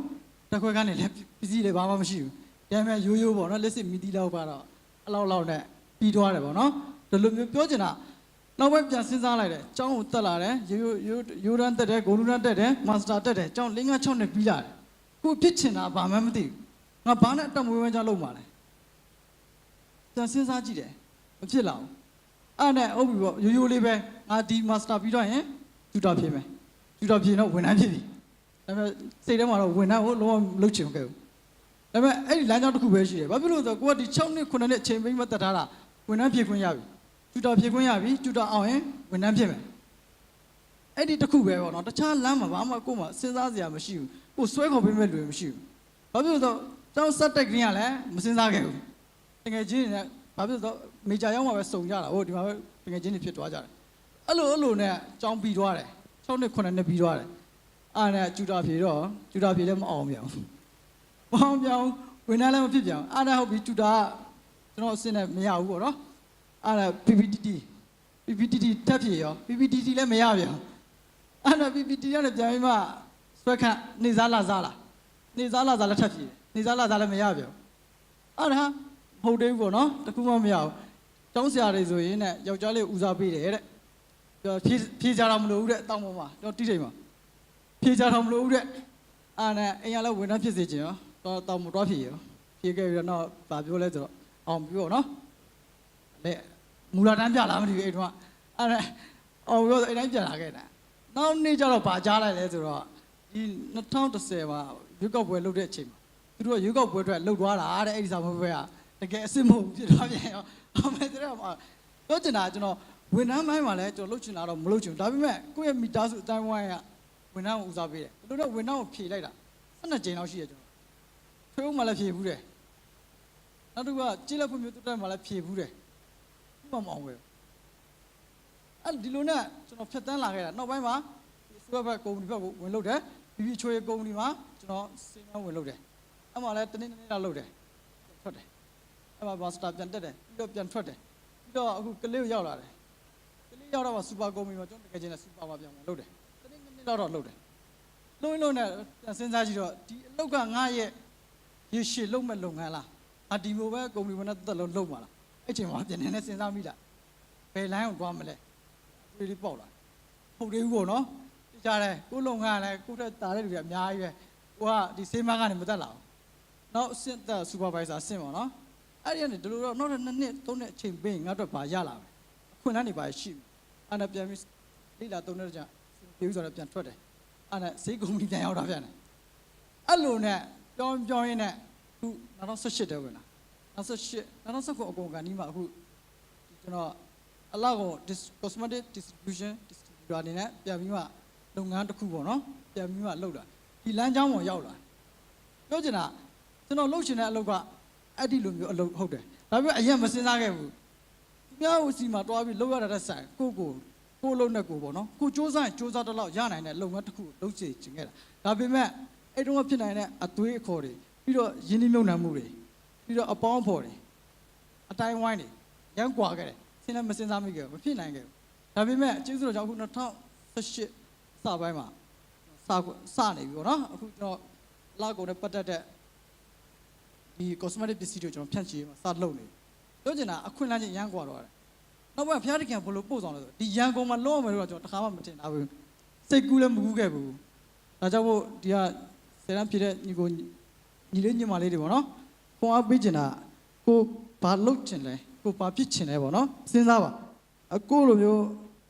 တက်ခွဲခန်းနေလဲ physics လည်းဘာမှမရှိဘူးဒါပေမဲ့ရိုးရိုးပေါ့နော်လက်စစ်မီးသီးလောက်ကတော့အဲ့လောက်လောက်နဲ့ပြီးသွားတယ်ပေါ့နော်ဒီလိုမျိုးပြောချင်တာနောက်ပိုင်းပြန်စဉ်းစားလိုက်တယ်ကျောင်းကိုတက်လာတယ်ရိုးရိုးရိုးတန်းတက်တယ်ဂုဏ်ထူးတန်းတက်တယ် master တက်တယ်ကျောင်းလေးငါးခြောက်နှစ်ပြီးလာတယ်ကိုဖြစ်ချင်တာဘာမှမသိဘူးငါဘာနဲ့အတမွေးဝဲကြောင်းလုပ်မှာလဲပြန်စဉ်းစားကြည့်တယ်မဖြစ်လာဘူး အဲ့ဒါနဲ့ဟုတ်ပြီပေါ့၊ ရိုးရိုးလေးပဲ၊ ငါဒီ master ပြီးတော့ရင် tutor ဖြစ်မယ်၊ tutor ဖြစ်ရင်တော့ ဝန်ထမ်းဖြစ်ပြီ။ ဒါပေမဲ့စိတ်ထဲမှာတော့ ဝန်ထမ်းကိုလုံးဝလုပ်ချင်မခဲ့ဘူး။ ဒါပေမဲ့အဲ့ဒီလမ်းကြောင်းတစ်ခုပဲရှိတယ်။ ဘာဖြစ်လို့လဲဆိုတော့ ကိုကဒီ ခြောက်နှစ် ခုနစ်နှစ် အချိန်ပေးပြီးမှ တတ်ထားတာ၊ ဝန်ထမ်းဖြစ်ခွင့်ရပြီ၊ tutor ဖြစ်ခွင့်ရပြီ၊ tutor အောင်ရင် ဝန်ထမ်းဖြစ်မယ်။ အဲ့ဒီတစ်ခုပဲပေါ့နော်။ တခြားလမ်းမှာ ဘာမှကိုယ်မှာ စဉ်းစားစရာမရှိဘူး။ ကိုယ်ဆွဲခေါ်ပေးမဲ့လူတွေ မရှိဘူး။ ဘာဖြစ်လို့လဲဆိုတော့ ကျောင်းစတက်ကတည်းကလည်း မစဉ်းစားခဲ့ဘူး။ တကယ်ချင်းနဲ့ ဘာဖြစ်လို့လဲဆိုတော့ major ရောက်မှပဲ စုံကြတာ။ ဟိုဒီမှာပဲ တကယ်ချင်းတွေ ဖြစ်သွားကြတယ်။ အဲ့လိုအဲ့လိုနဲ့ ကျောင်းပြီးသွားတယ်။ ခြောက်နှစ် ခုနစ်နှစ် ပြီးသွားတယ်။ အဲ့ဒါနဲ့ tutor ဖြေတော့ tutor ဖြေလည်း မအောင်ပြန်ဘူး။ မအောင်ပြန်ဘူး။ ဝန်ထမ်းလည်း မဖြစ်ပြန်ဘူး။ အဲ့ဒါဟုတ်ပြီ။ tutor က ကျွန်တော်အဆင့်နဲ့ မရဘူးပေါ့နော်။ အဲ့ဒါ PPTT PPTT ထပ်ဖြေရော PPTT လည်း မရပြန်ဘူး။ အဲ့ဒါ PPTT ကနေပြန်ပြီးမှ ဆွဲခန့်၊ နေ့စားလစားလား၊ နေ့စားလစားလည်း ထပ်ဖြေတယ်။ နေ့စားလစားလည်း မရပြန်ဘူး။ အဲ့ဒါ မဟုတ်သေးဘူးပေါ့နော်။ တစ်ခုမှမရဘူး။ ကျောင်းဆရာတွေဆိုရင်နဲ့ ယောက်ျားလေးကို ဦးစားပေးတယ်တဲ့။ ပြီးတော့ဖြေဖြေကြတော့ မလို့ဦးတဲ့၊ တောင်ပေါ်မှာ ကျွန်တော်တီးထိန်မှာ ဖြေကြတော့ မလို့ဦးတဲ့။ အဲ့ဒါနဲ့ အိမ်ကလည်း ဝန်ထမ်းဖြစ်စေချင်ရော တော့တောင်ပေါ်သွားဖြေရော။ ဖြေခဲ့ပြီးတော့ နောက်ဘာပြောလဲဆိုတော့ အောင်ပြီပေါ့နော်။ လေ၊ မူလတန်းပြလား မသိဘူး။ အဲ့တုန်းက အဲ့ဒါ အောင်ပြောဆို အဲ့တိုင်းပြန်လာခဲ့တာ။ နောက်နေ့ကျတော့ ဘာကြားလိုက်လဲဆိုတော့ ဒီနှစ်ထောင်တစ်ဆယ်မှာ ရွေးကောက်ပွဲလုပ်တဲ့အချိန်မှာ သူတို့က ရွေးကောက်ပွဲအတွက် လုပ်သွားတာတဲ့။ အဲ့ဒီစာမေးပွဲက တကယ်အစစ်မဟုတ်ဘူး ဖြစ်သွားပြန်ရော။ အောင်မယ်ဆိုတော့ ပြောချင်တာက ကျွန်တော် ဝန်ထမ်းပိုင်းမှာလည်း ကျွန်တော် လုပ်ချင်တာတော့ မလုပ်ချင်ဘူး။ ဒါပေမဲ့ ကိုယ့်ရဲ့မိသားစုအသိုင်းအဝိုင်းက ဝန်ထမ်းကို ဦးစားပေးတယ်။ ဒီလိုနဲ့ ဝန်ထမ်းကို ဖြေလိုက်တာ ဆယ့်နှစ်ကြိမ်လောက်ရှိတယ်။ ကျွန်တော် ထွေအုပ်မှာလည်း ဖြေဖူးတယ်။ နောက်တစ်ခုက ကျေးလက်ဖွံ့ဖြိုးတိုးတက်ရေးမှာလည်း ဖြေဖူးတယ်။ ခုမှ မအောင်ဝယ်ဘူး။ အဲ့ဒီလိုနဲ့ ကျွန်တော် ဖြတ်သန်းလာခဲ့တာ။ နောက်ပိုင်းမှာ ဒီအစိုးရဘက် ကုမ္ပဏီဘက်ကို ဝင်လုပ်တယ်။ ဘီဘီချိုရေးကုမ္ပဏီမှာ ကျွန်တော် senior ဝင်လုပ်တယ်။ အဲ့မှာလည်း တစ်နှစ်နှစ်နှစ်လောက်လုပ်တယ်။ ပြန်ထွက်တယ်။ အဲ့မှာ master ပြန်တက်တယ်။ ပြီးတော့ ပြန်ထွက်တယ်။ ပြီးတော့ အခု ကလေးကို ရောက်လာတယ်။ ကလေးရောက်တော့မှ super ကုမ္ပဏီမှာ ကျွန်တော် တကယ်ချင်းနဲ့ super မှာ ပြန်ဝင်လုပ်တယ်။ တစ်နှစ်နှစ်နှစ်လောက်တော့ လုပ်တယ်။ လုပ်ရင်းလုပ်ရင်းနဲ့ ပြန်စဉ်းစားကြည့်တော့ ဒီအလုပ်က ငါ့ရဲ့ ရေရှည်လုပ်မဲ့လုပ်ငန်းလား။ ငါ ဒီလိုပဲ ကုမ္ပဏီဝင်တဲ့ တစ်သက်လုံး လုပ်မှာလား။ အဲ့ချိန်မှာ ပြန်နည်းနည်း စဉ်းစားမိလာ။ ဘယ်လမ်းကို သွားမလဲ။ အတွေးလေး ပေါက်လာ။ ဟုတ်သေးဘူးပေါ့နော်။ သိကြတယ်။ ကိုယ့်လုပ်ငန်းကလည်း ကိုယ့်ထက်သာတဲ့လူတွေ အများကြီးပဲ။ ကိုက ဒီ senior ကနေ မတက်လာဘူး။ နောက်အဆင့်တက် supervisor အဆင့်ပေါ့နော်။ အဲ့ဒီကနေ ဒီလိုတော့ နောက်ထပ်နှစ်နှစ်သုံးနှစ် အချိန်ပေးရင် ငါ့အတွက် ဘာရလာမလဲ။ အခွင့်အလမ်းတွေ ဘာရှိမလဲ။ အဲ့ဒါပြန်ပြီး လေးလသုံးလကြာ အဆင်မပြေဘူးဆိုတော့ ပြန်ထွက်တယ်။ အဲ့ဒါနဲ့ ဈေးကုမ္ပဏီ ပြန်ရောက်တာ ပြန်တယ်။ အဲ့လိုနဲ့ ပြောင်းပြောင်းရင်းနဲ့ အခု နှစ်ထောင်ဆယ့်ရှစ်ထဲ ဝင်လာ။ နှစ်ထောင်ဆယ့်ရှစ်၊ နှစ်ထောင်ဆယ့်ခုနှစ် အကုန်ခါနီးမှ အခု ဒီ ကျွန်တော် အလကော် dis- cosmetic distribution distributor အနေနဲ့ ပြန်ပြီးမှ လုပ်ငန်းတစ်ခုပေါ့နော်၊ ပြန်ပြီးမှ လုပ်လာ။ ဒီလမ်းကြောင်းပေါ် ရောက်လာ။ ပြောချင်တာ ကျွန်တော် လုပ်ချင်တဲ့ အလုပ်က အဲ့ဒီလိုမျိုး အလုပ် ဟုတ်တယ်။ ဒါပေမဲ့ အရင် မစဉ်းစားခဲ့ဘူး။ သူများဆီမှာ သွားပြီး လုပ်ရတာထက်စာရင် ကိုယ့်ကိုယ်၊ ကိုယ့်အလုပ်နဲ့ကိုယ်ပေါ့နော်၊ ကိုယ်စူးစမ်းရင် စူးစမ်းသလောက် ရနိုင်တဲ့ လုပ်ငန်းတစ်ခုကို လုပ်စေချင်ခဲ့တာ။ ဒါပေမဲ့ အဲ့တုန်းက ဖြစ်နိုင်တဲ့ အတွေးအခေါ်တွေ၊ ပြီးတော့ ရင်းနှီးမြှုပ်နှံမှုတွေ၊ ပြီးတော့ အပေါင်းအဖော်တွေ၊ အသိုင်းအဝိုင်းတွေ ရမ်းကွာခဲ့တယ်။ စဉ်းလည်း မစဉ်းစားမိခဲ့ဘူး။ မဖြစ်နိုင်ခဲ့ဘူး။ ဒါပေမဲ့ ကျေးဇူးတော်ကြောင့် အခု နှစ်ထောင်ဆယ့်ရှစ် အစပိုင်းမှာ စစနေပြီပေါ့နော်။ အခု ကျွန်တော် အလကော်နဲ့ပတ်သက်တဲ့ ဒီ cosmetic ပစ္စည်းတွေကို ကျွန်တော် ဖြန့်ချိရေးမှာ စလုပ်နေပြီ။ ပြောချင်တာ အခွင့်အလမ်းချင်း ရမ်းကွာသွားတယ်။ နောက်ပိုင်း ဘုရားသခင်က ဘယ်လိုပို့ဆောင်လဲဆိုတော့ ဒီရန်ကုန်မှာ လုပ်ရမယ်လို့တော့ ကျွန်တော် တစ်ခါမှ မထင်ထားဘူး။ စိတ်ကူးလည်း မကူးခဲ့ဘူး။ ဒါကြောင့်မို့ ဒီက ဆယ်တန်းဖြေတဲ့ ညီကိုညီလေး ညီမလေးတွေပေါ့နော်၊ ခွန်အားပေးချင်တာ ကိုယ်ဘာလုပ်ချင်လဲ၊ ကိုယ်ဘာဖြစ်ချင်လဲပေါ့နော်။ စဉ်းစားပါ။ အခုလိုမျိုး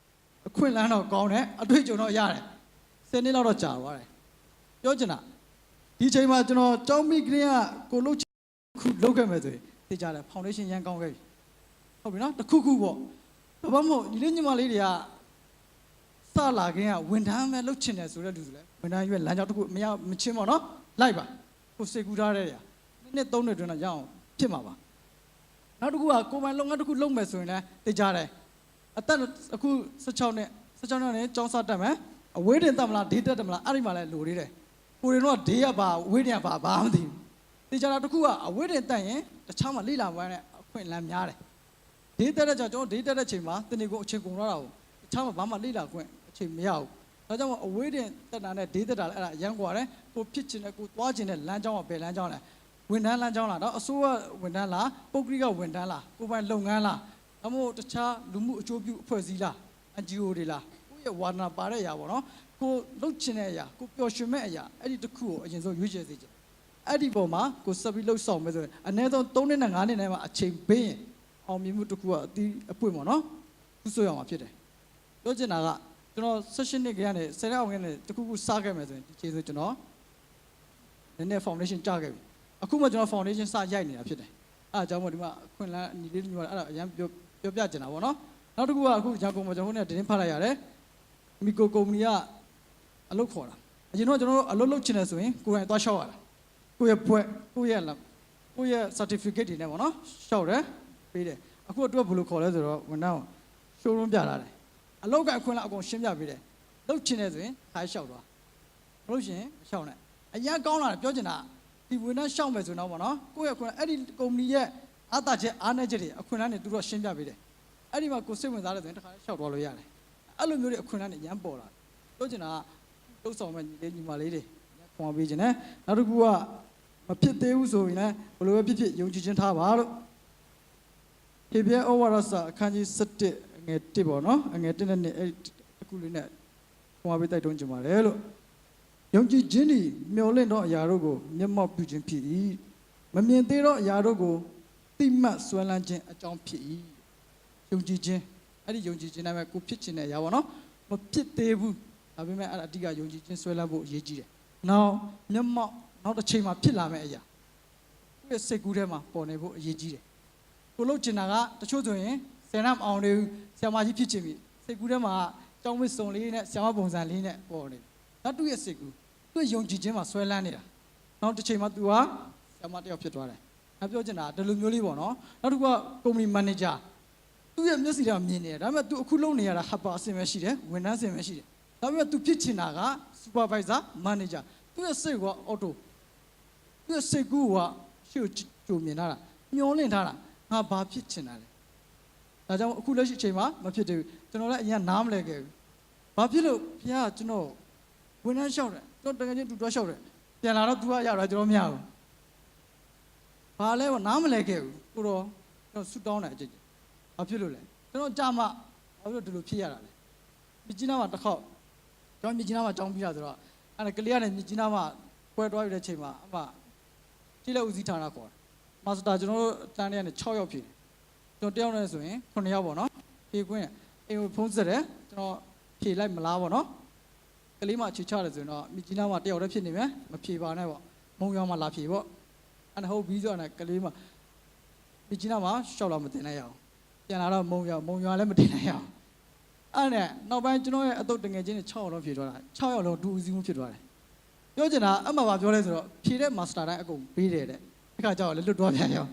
အခွင့်အလမ်းတော့ ကောင်းတယ်၊ အတွေ့အကြုံတော့ ရတယ်။ ဆယ်နှစ်လောက်တော့ ကြာသွားတယ်။ ပြောချင်တာ ဒီအချိန်မှာ ကျွန်တော် ကျောင်းပြီးကတည်းက ကိုယ်လုပ်ချင် ခုလုပ်ခဲ့မယ်ဆိုရင် သေချာတယ်။ foundation ရမ်းကောင်းခဲ့ပြီ။ ဟုတ်ပြီနော်။ တစ်ခုခုပေါ့။ ဒါမှမဟုတ် ညီလေးညီမလေးတွေက စလာခင်က ဝန်ထမ်းပဲ လုပ်ချင်တယ်ဆိုတဲ့ လူတွေလည်း ဝန်ထမ်းရဲ့ လမ်းကြောင်းတစ်ခု မရမချင်းပေါ့နော်၊ လိုက်ပါ။ ကိုယ်စိတ်ကူးထားတဲ့နေရာ နှစ်နှစ်သုံးနှစ်အတွင်းတော့ ရအောင်ဖြစ်မှာပါ။ နောက်တစ်ခုက ကိုယ်ပိုင်လုပ်ငန်းတစ်ခု လုပ်မယ်ဆိုရင်လည်း သေချာတယ်။ အသက်အခု ဆယ့်ခြောက်နှစ်၊ ဆယ့်ခြောက်နှစ်နဲ့ ကျောင်းစတက်မယ်။ အဝေးတင်တက်မလား၊ ဒေးတက်တက်မလား၊ အဲ့ဒီမှာလည်း လိုသေးတယ်။ ကိုယ်တွေတော့ ဒေးကပါ၊ အဝေးတင်ကပါ၊ ဘာမှမသိဘူး။ သေချာတာတစ်ခုက အဝေးတင်တက်ရင် တခြားမှာ လေ့လာနိုင်တဲ့ အခွင့်အလမ်းများတယ်။ ဒေးတက်တဲ့ကျတော့ ကျွန်တော် ဒေးတက်တဲ့အချိန်မှာ တစ်နှစ်ကို အချိန်ကုန်သွားတာကို တခြားမှာ ဘာမှလေ့လာခွင့် အချိန်မရဘူး။ ဒါကြောင့်မို့ အဝေးတင်တက်တာနဲ့ ဒေးတက်တာလည်း အဲ့ဒါ အရမ်းကွာတယ်။ ကိုယ်ဖြစ်ချင်တဲ့၊ ကိုယ်သွားချင်တဲ့ လမ်းကြောင်းက ဘယ်လမ်းကြောင်းလဲ။ ဝန်ထမ်းလမ်းကြောင်းလား၊ ဒါ အစိုးရဝန်ထမ်းလား၊ ပုဂ္ဂလိကဝန်ထမ်းလား၊ ကိုယ်ပိုင်လုပ်ငန်းလား၊ ဒါမှမဟုတ် တခြားလူမှုအကျိုးပြုအဖွဲ့အစည်းလား၊ NGO တွေလား၊ ကိုယ့်ရဲ့ဝါသနာပါတဲ့အရာပေါ့နော်၊ ကိုယ်လုပ်ချင်တဲ့အရာ၊ ကိုယ်ပျော်ရွှင်မဲ့အရာ၊ အဲ့ဒီတစ်ခုကို အရင်ဆုံး ရွေးချယ်စေချင်တယ်။ အဲ့ဒီပေါ်မှာ ကိုယ်ဆက်ပြီး လုပ်ဆောင်မယ်ဆိုရင် အနည်းဆုံး သုံးနှစ်နဲ့ ငါးနှစ်နဲ့မှ အချိန်ပေးရင် အောင်မြင်မှုတစ်ခုက အသီးအပွင့်ပေါ့နော်။ ထူးဆွဲရမှာဖြစ်တယ်။ ပြောချင်တာက ကျွန်တော် ဆယ့်ရှစ်နှစ်ကလေးကနေ ဆယ်နှစ်အောက်ကနေ တစ်ခုခုစခဲ့မယ်ဆိုရင် ဒီချိန်ဆိုကျွန်တော် နည်းနည်း foundation ကျခဲ့ပြီ။ အခုမှကျွန်တော် foundation စရိုက်နေတာဖြစ်တယ်။ အဲဒါကြောင့်မို့ ဒီမှာအခွင့်အလမ်း ညီလေးညီမလေး အဲ့ဒါအရမ်းပြော ပြောပြချင်တာပေါ့နော်။ နောက်တစ်ခုက အခုရန်ကုန်မှာ ကျွန်တော်ဟိုနေ့က သတင်းဖတ်လိုက်ရတယ်။ မီကိုကုမ္ပဏီက အလုပ်ခေါ်တာ။ အရင်တော့ ကျွန်တော်တို့အလုပ်လုပ်ချင်တယ်ဆိုရင် ကိုယ်တိုင်သွားလျှောက်ရတာ။ ကိုယ့်ရဲ့ဘွဲ့၊ ကိုယ့်ရဲ့လမ်း၊ ကိုယ့်ရဲ့ certificate တွေနဲ့ပေါ့နော်၊ လျှောက်တယ်၊ ပေးတယ်။ အခုက သူက ဘယ်လိုခေါ်လဲဆိုတော့ ဝန်ထမ်းကို showroom ပြထားတယ်။ အလုပ်အကိုင်အခွင့်အလမ်း အကုန်ရှင်းပြပေးတယ်။ လုပ်ချင်တယ်ဆိုရင် တစ်ခါလျှောက်သွား၊ မလုပ်ချင်ရင် မလျှောက်နဲ့။ အရမ်းကောင်းလာတယ်။ ပြောချင်တာက ဒီဝန်ထမ်းလျှောက်မယ်ဆိုရင်တော့ပေါ့နော်၊ ကိုယ့်ရဲ့အခွင့်အလမ်း၊ အဲ့ဒီကုမ္ပဏီရဲ့ အားသာချက် အားနည်းချက်တွေ အခွင့်အလမ်းတွေ သူတို့က ရှင်းပြပေးတယ်။ အဲ့ဒီမှာ ကိုယ်စိတ်ဝင်စားတယ်ဆိုရင် တစ်ခါလျှောက်သွားလို့ရတယ်။ အဲ့လိုမျိုးတွေ အခွင့်အလမ်းတွေ အရမ်းပေါ်လာတယ်။ ပြောချင်တာက လုပ်ဆောင်မဲ့ ညီလေးညီမလေးတွေ အရမ်းခွန်အားပေးချင်တယ်။ နောက်တစ်ခုက မဖြစ်သေးဘူးဆိုရင်လည်း ဘယ်လိုပဲဖြစ်ဖြစ် ယုံကြည်ခြင်းထားပါလို့။ ဟေဗြဲဩဝါဒစာ အခန်းကြီး ဆယ့်တစ် အငယ်တစ်ပေါ့နော်၊ အငယ်တစ်နဲ့နှစ်၊ အဲ့ဒီတစ်ခုလေးနဲ့ ခွန်အားပေး တိုက်တွန်းချင်ပါတယ်လို့။ ယုံကြည်ခြင်းသည် မျှော်လင့်သောအရာတို့ကို မျက်မှောက်ပြုခြင်းဖြစ်၏။ မမြင်သေးသောအရာတို့ကို သိမှတ်စွဲလန်းခြင်းအကြောင်းဖြစ်၏။ ယုံကြည်ခြင်း၊ အဲ့ဒီယုံကြည်ခြင်းနဲ့ပဲ ကိုယ်ဖြစ်ချင်တဲ့အရာပေါ့နော်၊ မဖြစ်သေးဘူး။ ဒါပေမဲ့ အဲ့ဒါအဓိက ယုံကြည်ခြင်းစွဲလန်းဖို့ အရေးကြီးတယ်။ နောက်မျက်မှောက်၊ နောက်တစ်ချိန်မှာ ဖြစ်လာမယ့်အရာ၊ ကိုယ့်ရဲ့စိတ်ကူးထဲမှာ ပေါ်နေဖို့ အရေးကြီးတယ်။ ကိုယ်လုပ်ချင်တာက တချို့ဆိုရင် ဆယ်တန်းမအောင်သေးဘူး၊ ဆရာမကြီးဖြစ်ချင်ပြီ။ စိတ်ကူးထဲမှာ ကျောင်းဝတ်စုံလေးနဲ့ ဆရာမပုံစံလေးနဲ့ ပေါ်နေတယ်။ ဒါသူ့ရဲ့စိတ်ကူး၊ သူ့ရဲ့ယုံကြည်ခြင်းမှာ စွဲလန်းနေတာ။ နောက်တစ်ချိန်မှာ သူဟာ ဆရာမတစ်ယောက်ဖြစ်သွားတယ်။ ငါပြောချင်တာက ဒီလိုမျိုးလေးပေါ့နော်။ နောက်တစ်ခုက ကုမ္ပဏီ manager၊ သူ့ရဲ့မျက်စိထဲမှာ မြင်နေတယ်။ ဒါပေမဲ့ သူအခုလုပ်နေရတာ helper အဆင့်ပဲရှိတယ်၊ ဝန်ထမ်းအဆင့်ပဲရှိတယ်။ ဒါပေမဲ့ သူဖြစ်ချင်တာက supervisor, manager။ သူ့ရဲ့စိတ်က auto၊ သူ့ရဲ့စိတ်ကူးက ရှေ့ကိုကြိုမြင်ထားတာ၊ မျှော်လင့်ထားတာ။ ငါဘာဖြစ်ချင်တာလဲ။ ဒါကြောင့်မို့ အခုလက်ရှိအချိန်မှာ မဖြစ်သေးဘူး။ ကျွန်တော်လည်း အရင်က နားမလည်ခဲ့ဘူး။ ဘာဖြစ်လို့ ဘုရားက ကျွန်တော်ကို ဝန်ထမ်းလျှောက်တယ်၊ ကျွန်တော် သူငယ်ချင်းတူတွဲလျှောက်တယ်၊ ပြန်လာတော့ သူကရတာ ကျွန်တော်မရဘူး။ ဘာလဲပေါ့၊ နားမလည်ခဲ့ဘူး။ သို့တော့ ကျွန်တော် ဆုတောင်းတယ် အကြိမ်ကြိမ်။ ဘာဖြစ်လို့လဲ။ ကျွန်တော်ကျမှ ဘာဖြစ်လို့ ဒီလိုဖြစ်ရတာလဲ။ မြစ်ကြီးနားမှာတစ်ခေါက်၊ ကျွန်တော် မြစ်ကြီးနားမှာ ကျောင်းပြီးတာဆိုတော့၊ အဲ့ဒါ ကလေးကနေ မြစ်ကြီးနားမှာ ကွဲသွားပြီးတဲ့ အချိန်မှာ အမှ ကျေးလက်ဦးစီးဌာန ခေါ်တယ်။ master ကျွန်တော်တို့ တန်းထဲကနေ ခြောက်ယောက်ဖြေတယ်။ ကျွန်တော် တစ်ယောက်နဲ့ဆိုရင် ခုနှစ်ယောက်ပေါ့နော်၊ ဖြေခွင့်။ အိမ်ကို ဖုန်းဆက်တယ်၊ ကျွန်တော် ဖြေလိုက်မလားပေါ့နော်။ ကလေးမှာ အခြေချတယ်ဆိုရင်တော့ မြစ်ကြီးနားမှာ တစ်ယောက်တည်းဖြစ်နေမယ်၊ မဖြေပါနဲ့ပေါ့၊ မုံရွာမှာ လာဖြေပေါ့။ အဲ့ဒါ ဟုတ်ပြီဆိုတော့ ကလေးမှာ မြစ်ကြီးနားမှာ လျှောက်လွှာ မတင်လိုက်ရဘူး။ ပြန်လာတော့ မုံရွာ၊ မုံရွာလည်း မတင်လိုက်ရဘူး။ အဲ့ဒါနဲ့ နောက်ပိုင်း ကျွန်တော်ရဲ့ အသုတ် သူငယ်ချင်းတွေ ခြောက်ယောက်လုံး ဖြေသွားတာ၊ ခြောက်ယောက်လုံး ဒုဦးစီးမှူး ဖြစ်သွားတယ်။ ပြောချင်တာက အဲ့မှာ ဘာပြောလဲဆိုတော့ ဖြေတဲ့ master တိုင်း အကုန်ပေးတယ်တဲ့။ တစ်ခါကျတော့လည်း လွတ်သွားပြန်ရော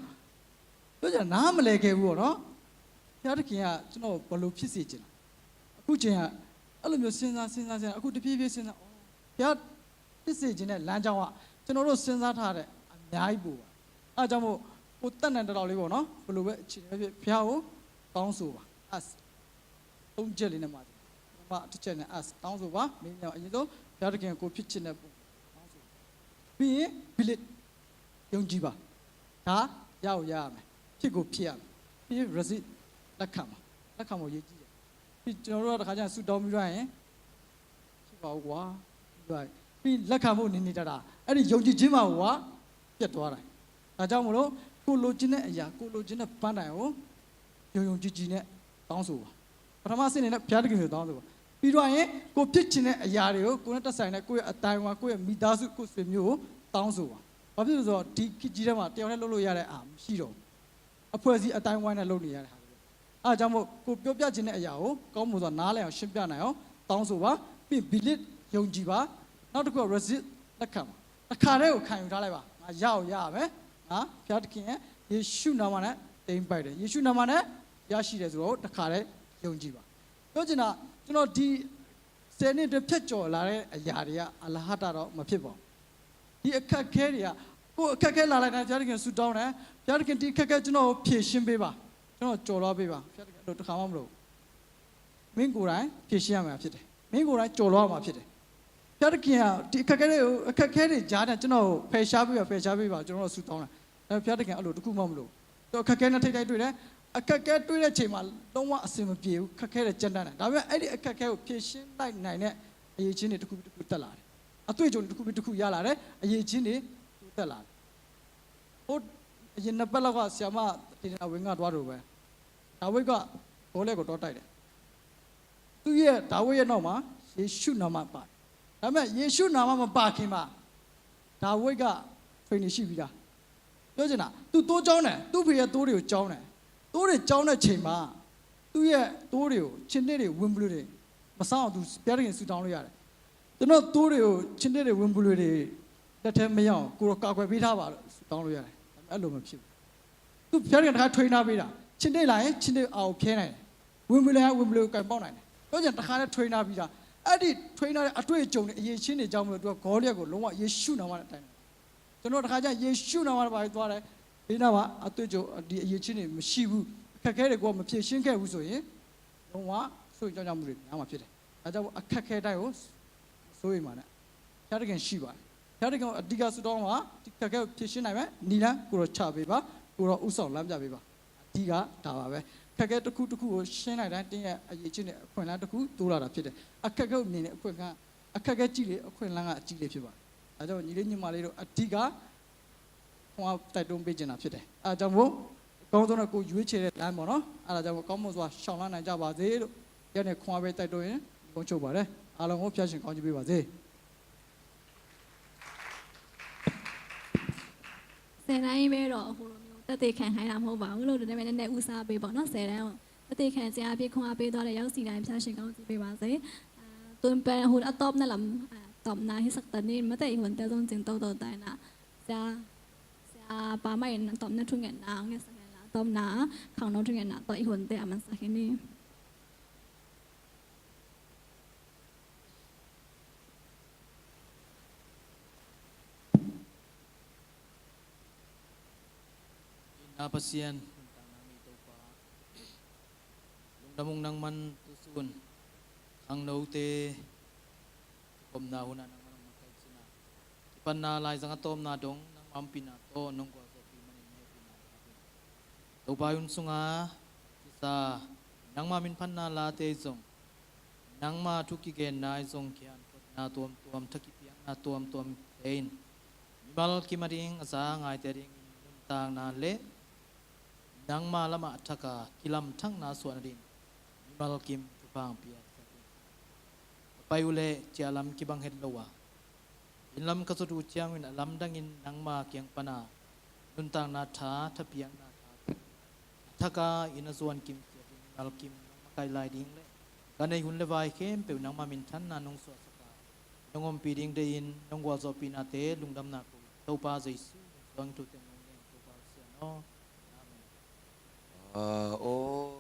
။ ပြောချင်တာ နားမလည်ခဲ့ဘူးပေါ့နော်။ ဘုရားသခင်က ကျွန်တော်ကို ဘယ်လိုဖြစ်စေချင်လဲ။ အခုချိန်က အဲ့လိုမျိုး စဉ်းစား စဉ်းစား စဉ်းစား၊ အခု တဖြည်းဖြည်း စဉ်းစား၊ အော် ဘုရားဖြစ်စေချင်တဲ့ လမ်းကြောင်းက ကျွန်တော်တို့ စဉ်းစားထားတဲ့ အများကြီးပိုပါတယ်။ အဲဒါကြောင့်မို့ ကိုယ်တတ်နိုင်သလောက်လေးပေါ့နော်၊ ဘယ်လိုပဲ အခြေအနေပဲဖြစ်ဖြစ် ဘုရားကို တောင်းဆိုပါ။ Ask. သုံးချက်လေးနဲ့ မှတ်။ ပထမတစ်ချက်နဲ့ ask၊ တောင်းဆိုပါ။ မင်းညာ အရင်ဆုံး ဘုရားသခင်ကို ကိုယ်ဖြစ်ချင်တဲ့ပုံ တောင်းဆိုပါ။ ပြီးရင် believe၊ ယုံကြည်ပါ။ ဒါ ရကိုရရမယ်။ ဖြစ်ကိုဖြစ်ရမယ်။ ပြီးရင် receive၊ လက်ခံပါ။ လက်ခံဖို့ အရေးကြီးတယ်။ ပြီး ကျွန်တော်တို့က တစ်ခါကျရင် ဆုတောင်းပြီးသွားရင် ဖြစ်ပါဦးကွာ၊ ပြီးသွားရင်။ ပြီး လက်ခံဖို့ နေနေတတာ၊ အဲ့ဒီယုံကြည်ခြင်းမှာကိုက ပျက်သွားတယ်။ ဒါကြောင့်မို့လို့ ကိုယ်လိုချင်တဲ့အရာ၊ ကိုယ်လိုချင်တဲ့ ပန်းတိုင်ကို ယုံယုံကြည်ကြည်နဲ့ တောင်းဆိုပါ။ ပထမအဆင့်အနေနဲ့ ဘုရားသခင်ကို တောင်းဆိုပါ။ ပြီးတော့ရင် ကိုယ်ဖြစ်ချင်တဲ့အရာတွေကို ကိုယ်နဲ့သက်ဆိုင်တဲ့ ကိုယ့်ရဲ့အသိုင်းအဝိုင်း၊ ကိုယ့်ရဲ့မိသားစု၊ ကိုယ့်ဆွေမျိုးကို တောင်းဆိုပါ။ ဘာဖြစ်လို့လဲဆိုတော့ ဒီခေတ်ကြီးထဲမှာ တစ်ယောက်တည်းလုပ်လို့ရတဲ့ဟာ မရှိတော့ဘူး။ အဖွဲ့အစည်းအသိုင်းအဝိုင်းနဲ့ လုပ်နေရတဲ့ဟာတွေ။ အဲဒါကြောင့်မို့ ကိုယ်ပြောပြချင်တဲ့အရာကို ကောင်းမွန်စွာ နားလည်အောင် ရှင်းပြနိုင်အောင် တောင်းဆိုပါ။ ပြီးရင် believe၊ ယုံကြည်ပါ။ နောက်တစ်ခုက receive၊ လက်ခံပါ။ တစ်ခါတည်းကို ခံယူထားလိုက်ပါ။ ငါရအောင်ရရမယ်။ ငါ ဘုရားသခင်ရဲ့ ယေရှုနာမနဲ့ သိမ်းပိုက်တယ်။ ယေရှုနာမနဲ့ ရရှိတယ်ဆိုတော့ တစ်ခါတည်း ယုံကြည်ပါ။ ပြောချင်တာ ကျွန်တော် ဒီဆယ်နှစ်အတွင်း ဖြတ်ကျော်လာတဲ့ အရာတွေက အလဟဿတော့ မဖြစ်ပါဘူး။ ဒီအခက်အခဲတွေက ကိုယ်အခက်အခဲ လာလိုက်တိုင်း ဘုရားသခင် ဆုတောင်းတယ်။ ဘုရားသခင် ဒီအခက်အခဲ ကျွန်တော်ကို ဖြေရှင်းပေးပါ။ ကျွန်တော် ကျော်လွှားပေးပါ။ ဘုရားသခင် အဲ့လို တစ်ခါမှ မလုပ်ဘူး။ မင်းကိုယ်တိုင် ဖြေရှင်းရမှာဖြစ်တယ်။ မင်းကိုယ်တိုင် ကျော်လွှားရမှာဖြစ်တယ်။ ဘုရားသခင်က ဒီအခက်အခဲတွေကို၊ အခက်အခဲတွေကြားထဲ ကျွန်တော်ကို ဖယ်ရှားပေးပါ၊ ဖယ်ရှားပေးပါ၊ ကျွန်တော်တို့ ဆုတောင်းတယ်။ ဒါပေမဲ့ ဘုရားသခင် အဲ့လို တစ်ခုမှ မလုပ်ဘူး။ သူအခက်အခဲနဲ့ ထိပ်တိုက်တွေ့တယ်။ အခက်အခဲတွေ့တဲ့ အချိန်မှာ လုံးဝ အဆင်မပြေဘူး။ အခက်အခဲတွေ ကြမ်းတမ်းတယ်။ ဒါပေမဲ့ အဲ့ဒီအခက်အခဲကို ဖြေရှင်းလိုက်နိုင်တဲ့ အရည်အချင်းတွေ တစ်ခုပြီးတစ်ခု တက်လာတယ်။ အတွေ့အကြုံတွေ တစ်ခုပြီးတစ်ခု ရလာတယ်။ အရည်အချင်းတွေ တိုးတက်လာတယ်။ ဟို အရင်နှစ်ပတ်လောက်က ဆရာမ သထေးဝင်းက သွားတယ်ပဲ။ ဒါဝိတ်က ဂိုးလဲကို သွားတိုက်တယ်။ သူ့ရဲ့ဒါဝိဒ်ရဲ့နောက်မှာယေရှုနာမပါတယ်။ ဒါပေမဲ့ယေရှုနာမမပါခင်မှာဒါဝိဒ်က training ရှိပြီးသား။ ပြောချင်တာသူ့သိုးကျောင်းနဲ့သူ့ဖေရဲ့သိုးတွေကိုကျောင်းတယ်။ သိုးတွေကျောင်းတဲ့ချိန်မှာသူ့ရဲ့သိုးတွေကိုခြင်္သေ့တွေဝင်ပလွေတွေမစားအောင်သူဘုရားသခင်ဆုတောင်းလို့ရတယ်။ ကျွန်တော်သိုးတွေကိုခြင်္သေ့တွေဝင်ပလွေတွေလက်ထဲမရောက်အောင်ကိုယ်တော်ကာကွယ်ပေးထားပါလို့ဆုတောင်းလို့ရတယ်။ ဒါပေမဲ့အဲ့လိုမဖြစ်ဘူး။ သူဘုရားသခင်တခါ trainer ပေးတာ။ ခြင်္သေ့လာရင်ခြင်္သေ့အာကိုဖျဲနိုင်တယ်။ ဝင်ပလွေလာရင်ဝင်ပလွေကိုကိုင်ပေါက်နိုင်တယ်။ ပြောချင်တခါနဲ့ trainer ပြီးတာ။ အဲ့ဒီ trainer တဲ့အတွေ့အကြုံတွေအရည်အချင်းတွေကြောင့်မလို့သူကဂေါလိယက်ကိုလုံးဝယေရှုနာမနဲ့တိုင်တယ်။ ကျွန်တော်တခါကျရင်ယေရှုနာမနဲ့ပါပြီးသွားတယ်။ ဒေးနပါအတွေ့အကြုံဒီအရည်အချင်းတွေမရှိဘူး။ အခက်အခဲတွေကိုမဖြေရှင်းခဲ့ဘူးဆိုရင်လုံးဝစိုးရိမ်ကြောင့်ကြမှုတွေများမှာဖြစ်တယ်။ ဒါကြောင့်အခက်အခဲတိုင်းကိုစိုးရိမ်ပါနဲ့။ ဘုရားသခင်ရှိပါတယ်။ ဘုရားသခင်ကိုအဓိကဆုတောင်းပါ။ ဒီအခက်အခဲကိုဖြေရှင်းနိုင်မယ်နည်းလမ်းကိုတော့ချပေးပါ။ ကိုတော့ဦးဆောင်လမ်းပြပေးပါ။ အဓိကဒါပါပဲ။ အခက်အခဲတစ်ခုတစ်ခုကိုရှင်းလိုက်တိုင်းတင်းရဲ့အရည်အချင်းတွေအခွင့်အလမ်းတစ်ခုတိုးလာတာဖြစ်တယ်။ အခက်အခဲကိုမြင်တဲ့အခွင့်အခါအခက်အခဲကြီးလေအခွင့်အလမ်းကအကြီးလေဖြစ်ပါတယ်။ ဒါကြောင့်ညီလေးညီမလေးတို့အဓိကခွန်အားတိုက်တွန်းပေးချင်တာဖြစ်တယ်။ အဲဒါကြောင့်မို့အကောင်းဆုံးတော့ကိုယ်ရွေးချယ်တဲ့လမ်းပေါ့နော်။ အဲဒါကြောင့်မို့ကောင်းမွန်စွာရှောင်လန်းနိုင်ကြပါစေလို့ဒီကနေ့ခွန်အားပေးတိုက်တွန်းရင်းဒီကုန်းချုပ်ပါတယ်။ အားလုံးကိုဖျားရှင်ကောင်းချီးပေးပါစေ။ ဆယ်တန်းကြီးပဲတော့အခုလိုမျိုးသက်သေခံခိုင်းတာမဟုတ်ပါဘူးလို့ဒီနေ့ပဲနည်းနည်းဦးစားပေးပေါ့နော်ဆယ်တန်းကိုသက်သေခံခြင်းအပြည့်ခွန်အားပေးသွားတဲ့ရောက်စီတိုင်းဖျားရှင်ကောင်းချီးပေးပါစေ။ အဲ တွင်ပယ်ဟူအတော့နလမ်အဲတော့နာဟိစက်တနင်မတဲ့ဟိုန်တဲဆုံးခြင်းတော့တော့တိုင်းနာဆရာဆရာပါမရင်တော့နထုငယ်နာငယ်စငယ်လာတော့နာခေါင်တော့ထုငယ်နာတော့ဟိုန်တဲအမန်စခင်နီ Inn a Pasian nuntakna mi Topa, lungdam ung nangman tusun khangnote kikhopna hunah nangman hong makaih cinah kipanna laizang a tawpna dong nangma ompihna tawh nong gualzawhpih manin hehpihna ka pia. Topa i hun sunga kisa nangma minphatna late zong nangma thu kigenna i zong kihanthotna tuamtuam tha kipiakna tuamtuam te in mimal kim a ding a za ngaite a dingin nuntakna le nangma lamah thaka kilamthakna suah nading mimal kim thupha hong piaksak in. Ka pai uh leh ciah lam kibang het lo a inn lam ka zot uh ciangun a lamdangin nangma kiang pana nuntakna tha thapiakna tha a thaka inn a zuan kim ciat ding mimal kim nong makaih lai ding le ka neih hun le vai khempeuh nangma minthanna nong suahsaka nong ompih ding deihin nong gualzawhpihnate lungdamna ko Topa Jesu min suang thu teng nong leng Topa Pasian aw. Amen. Ah, aw.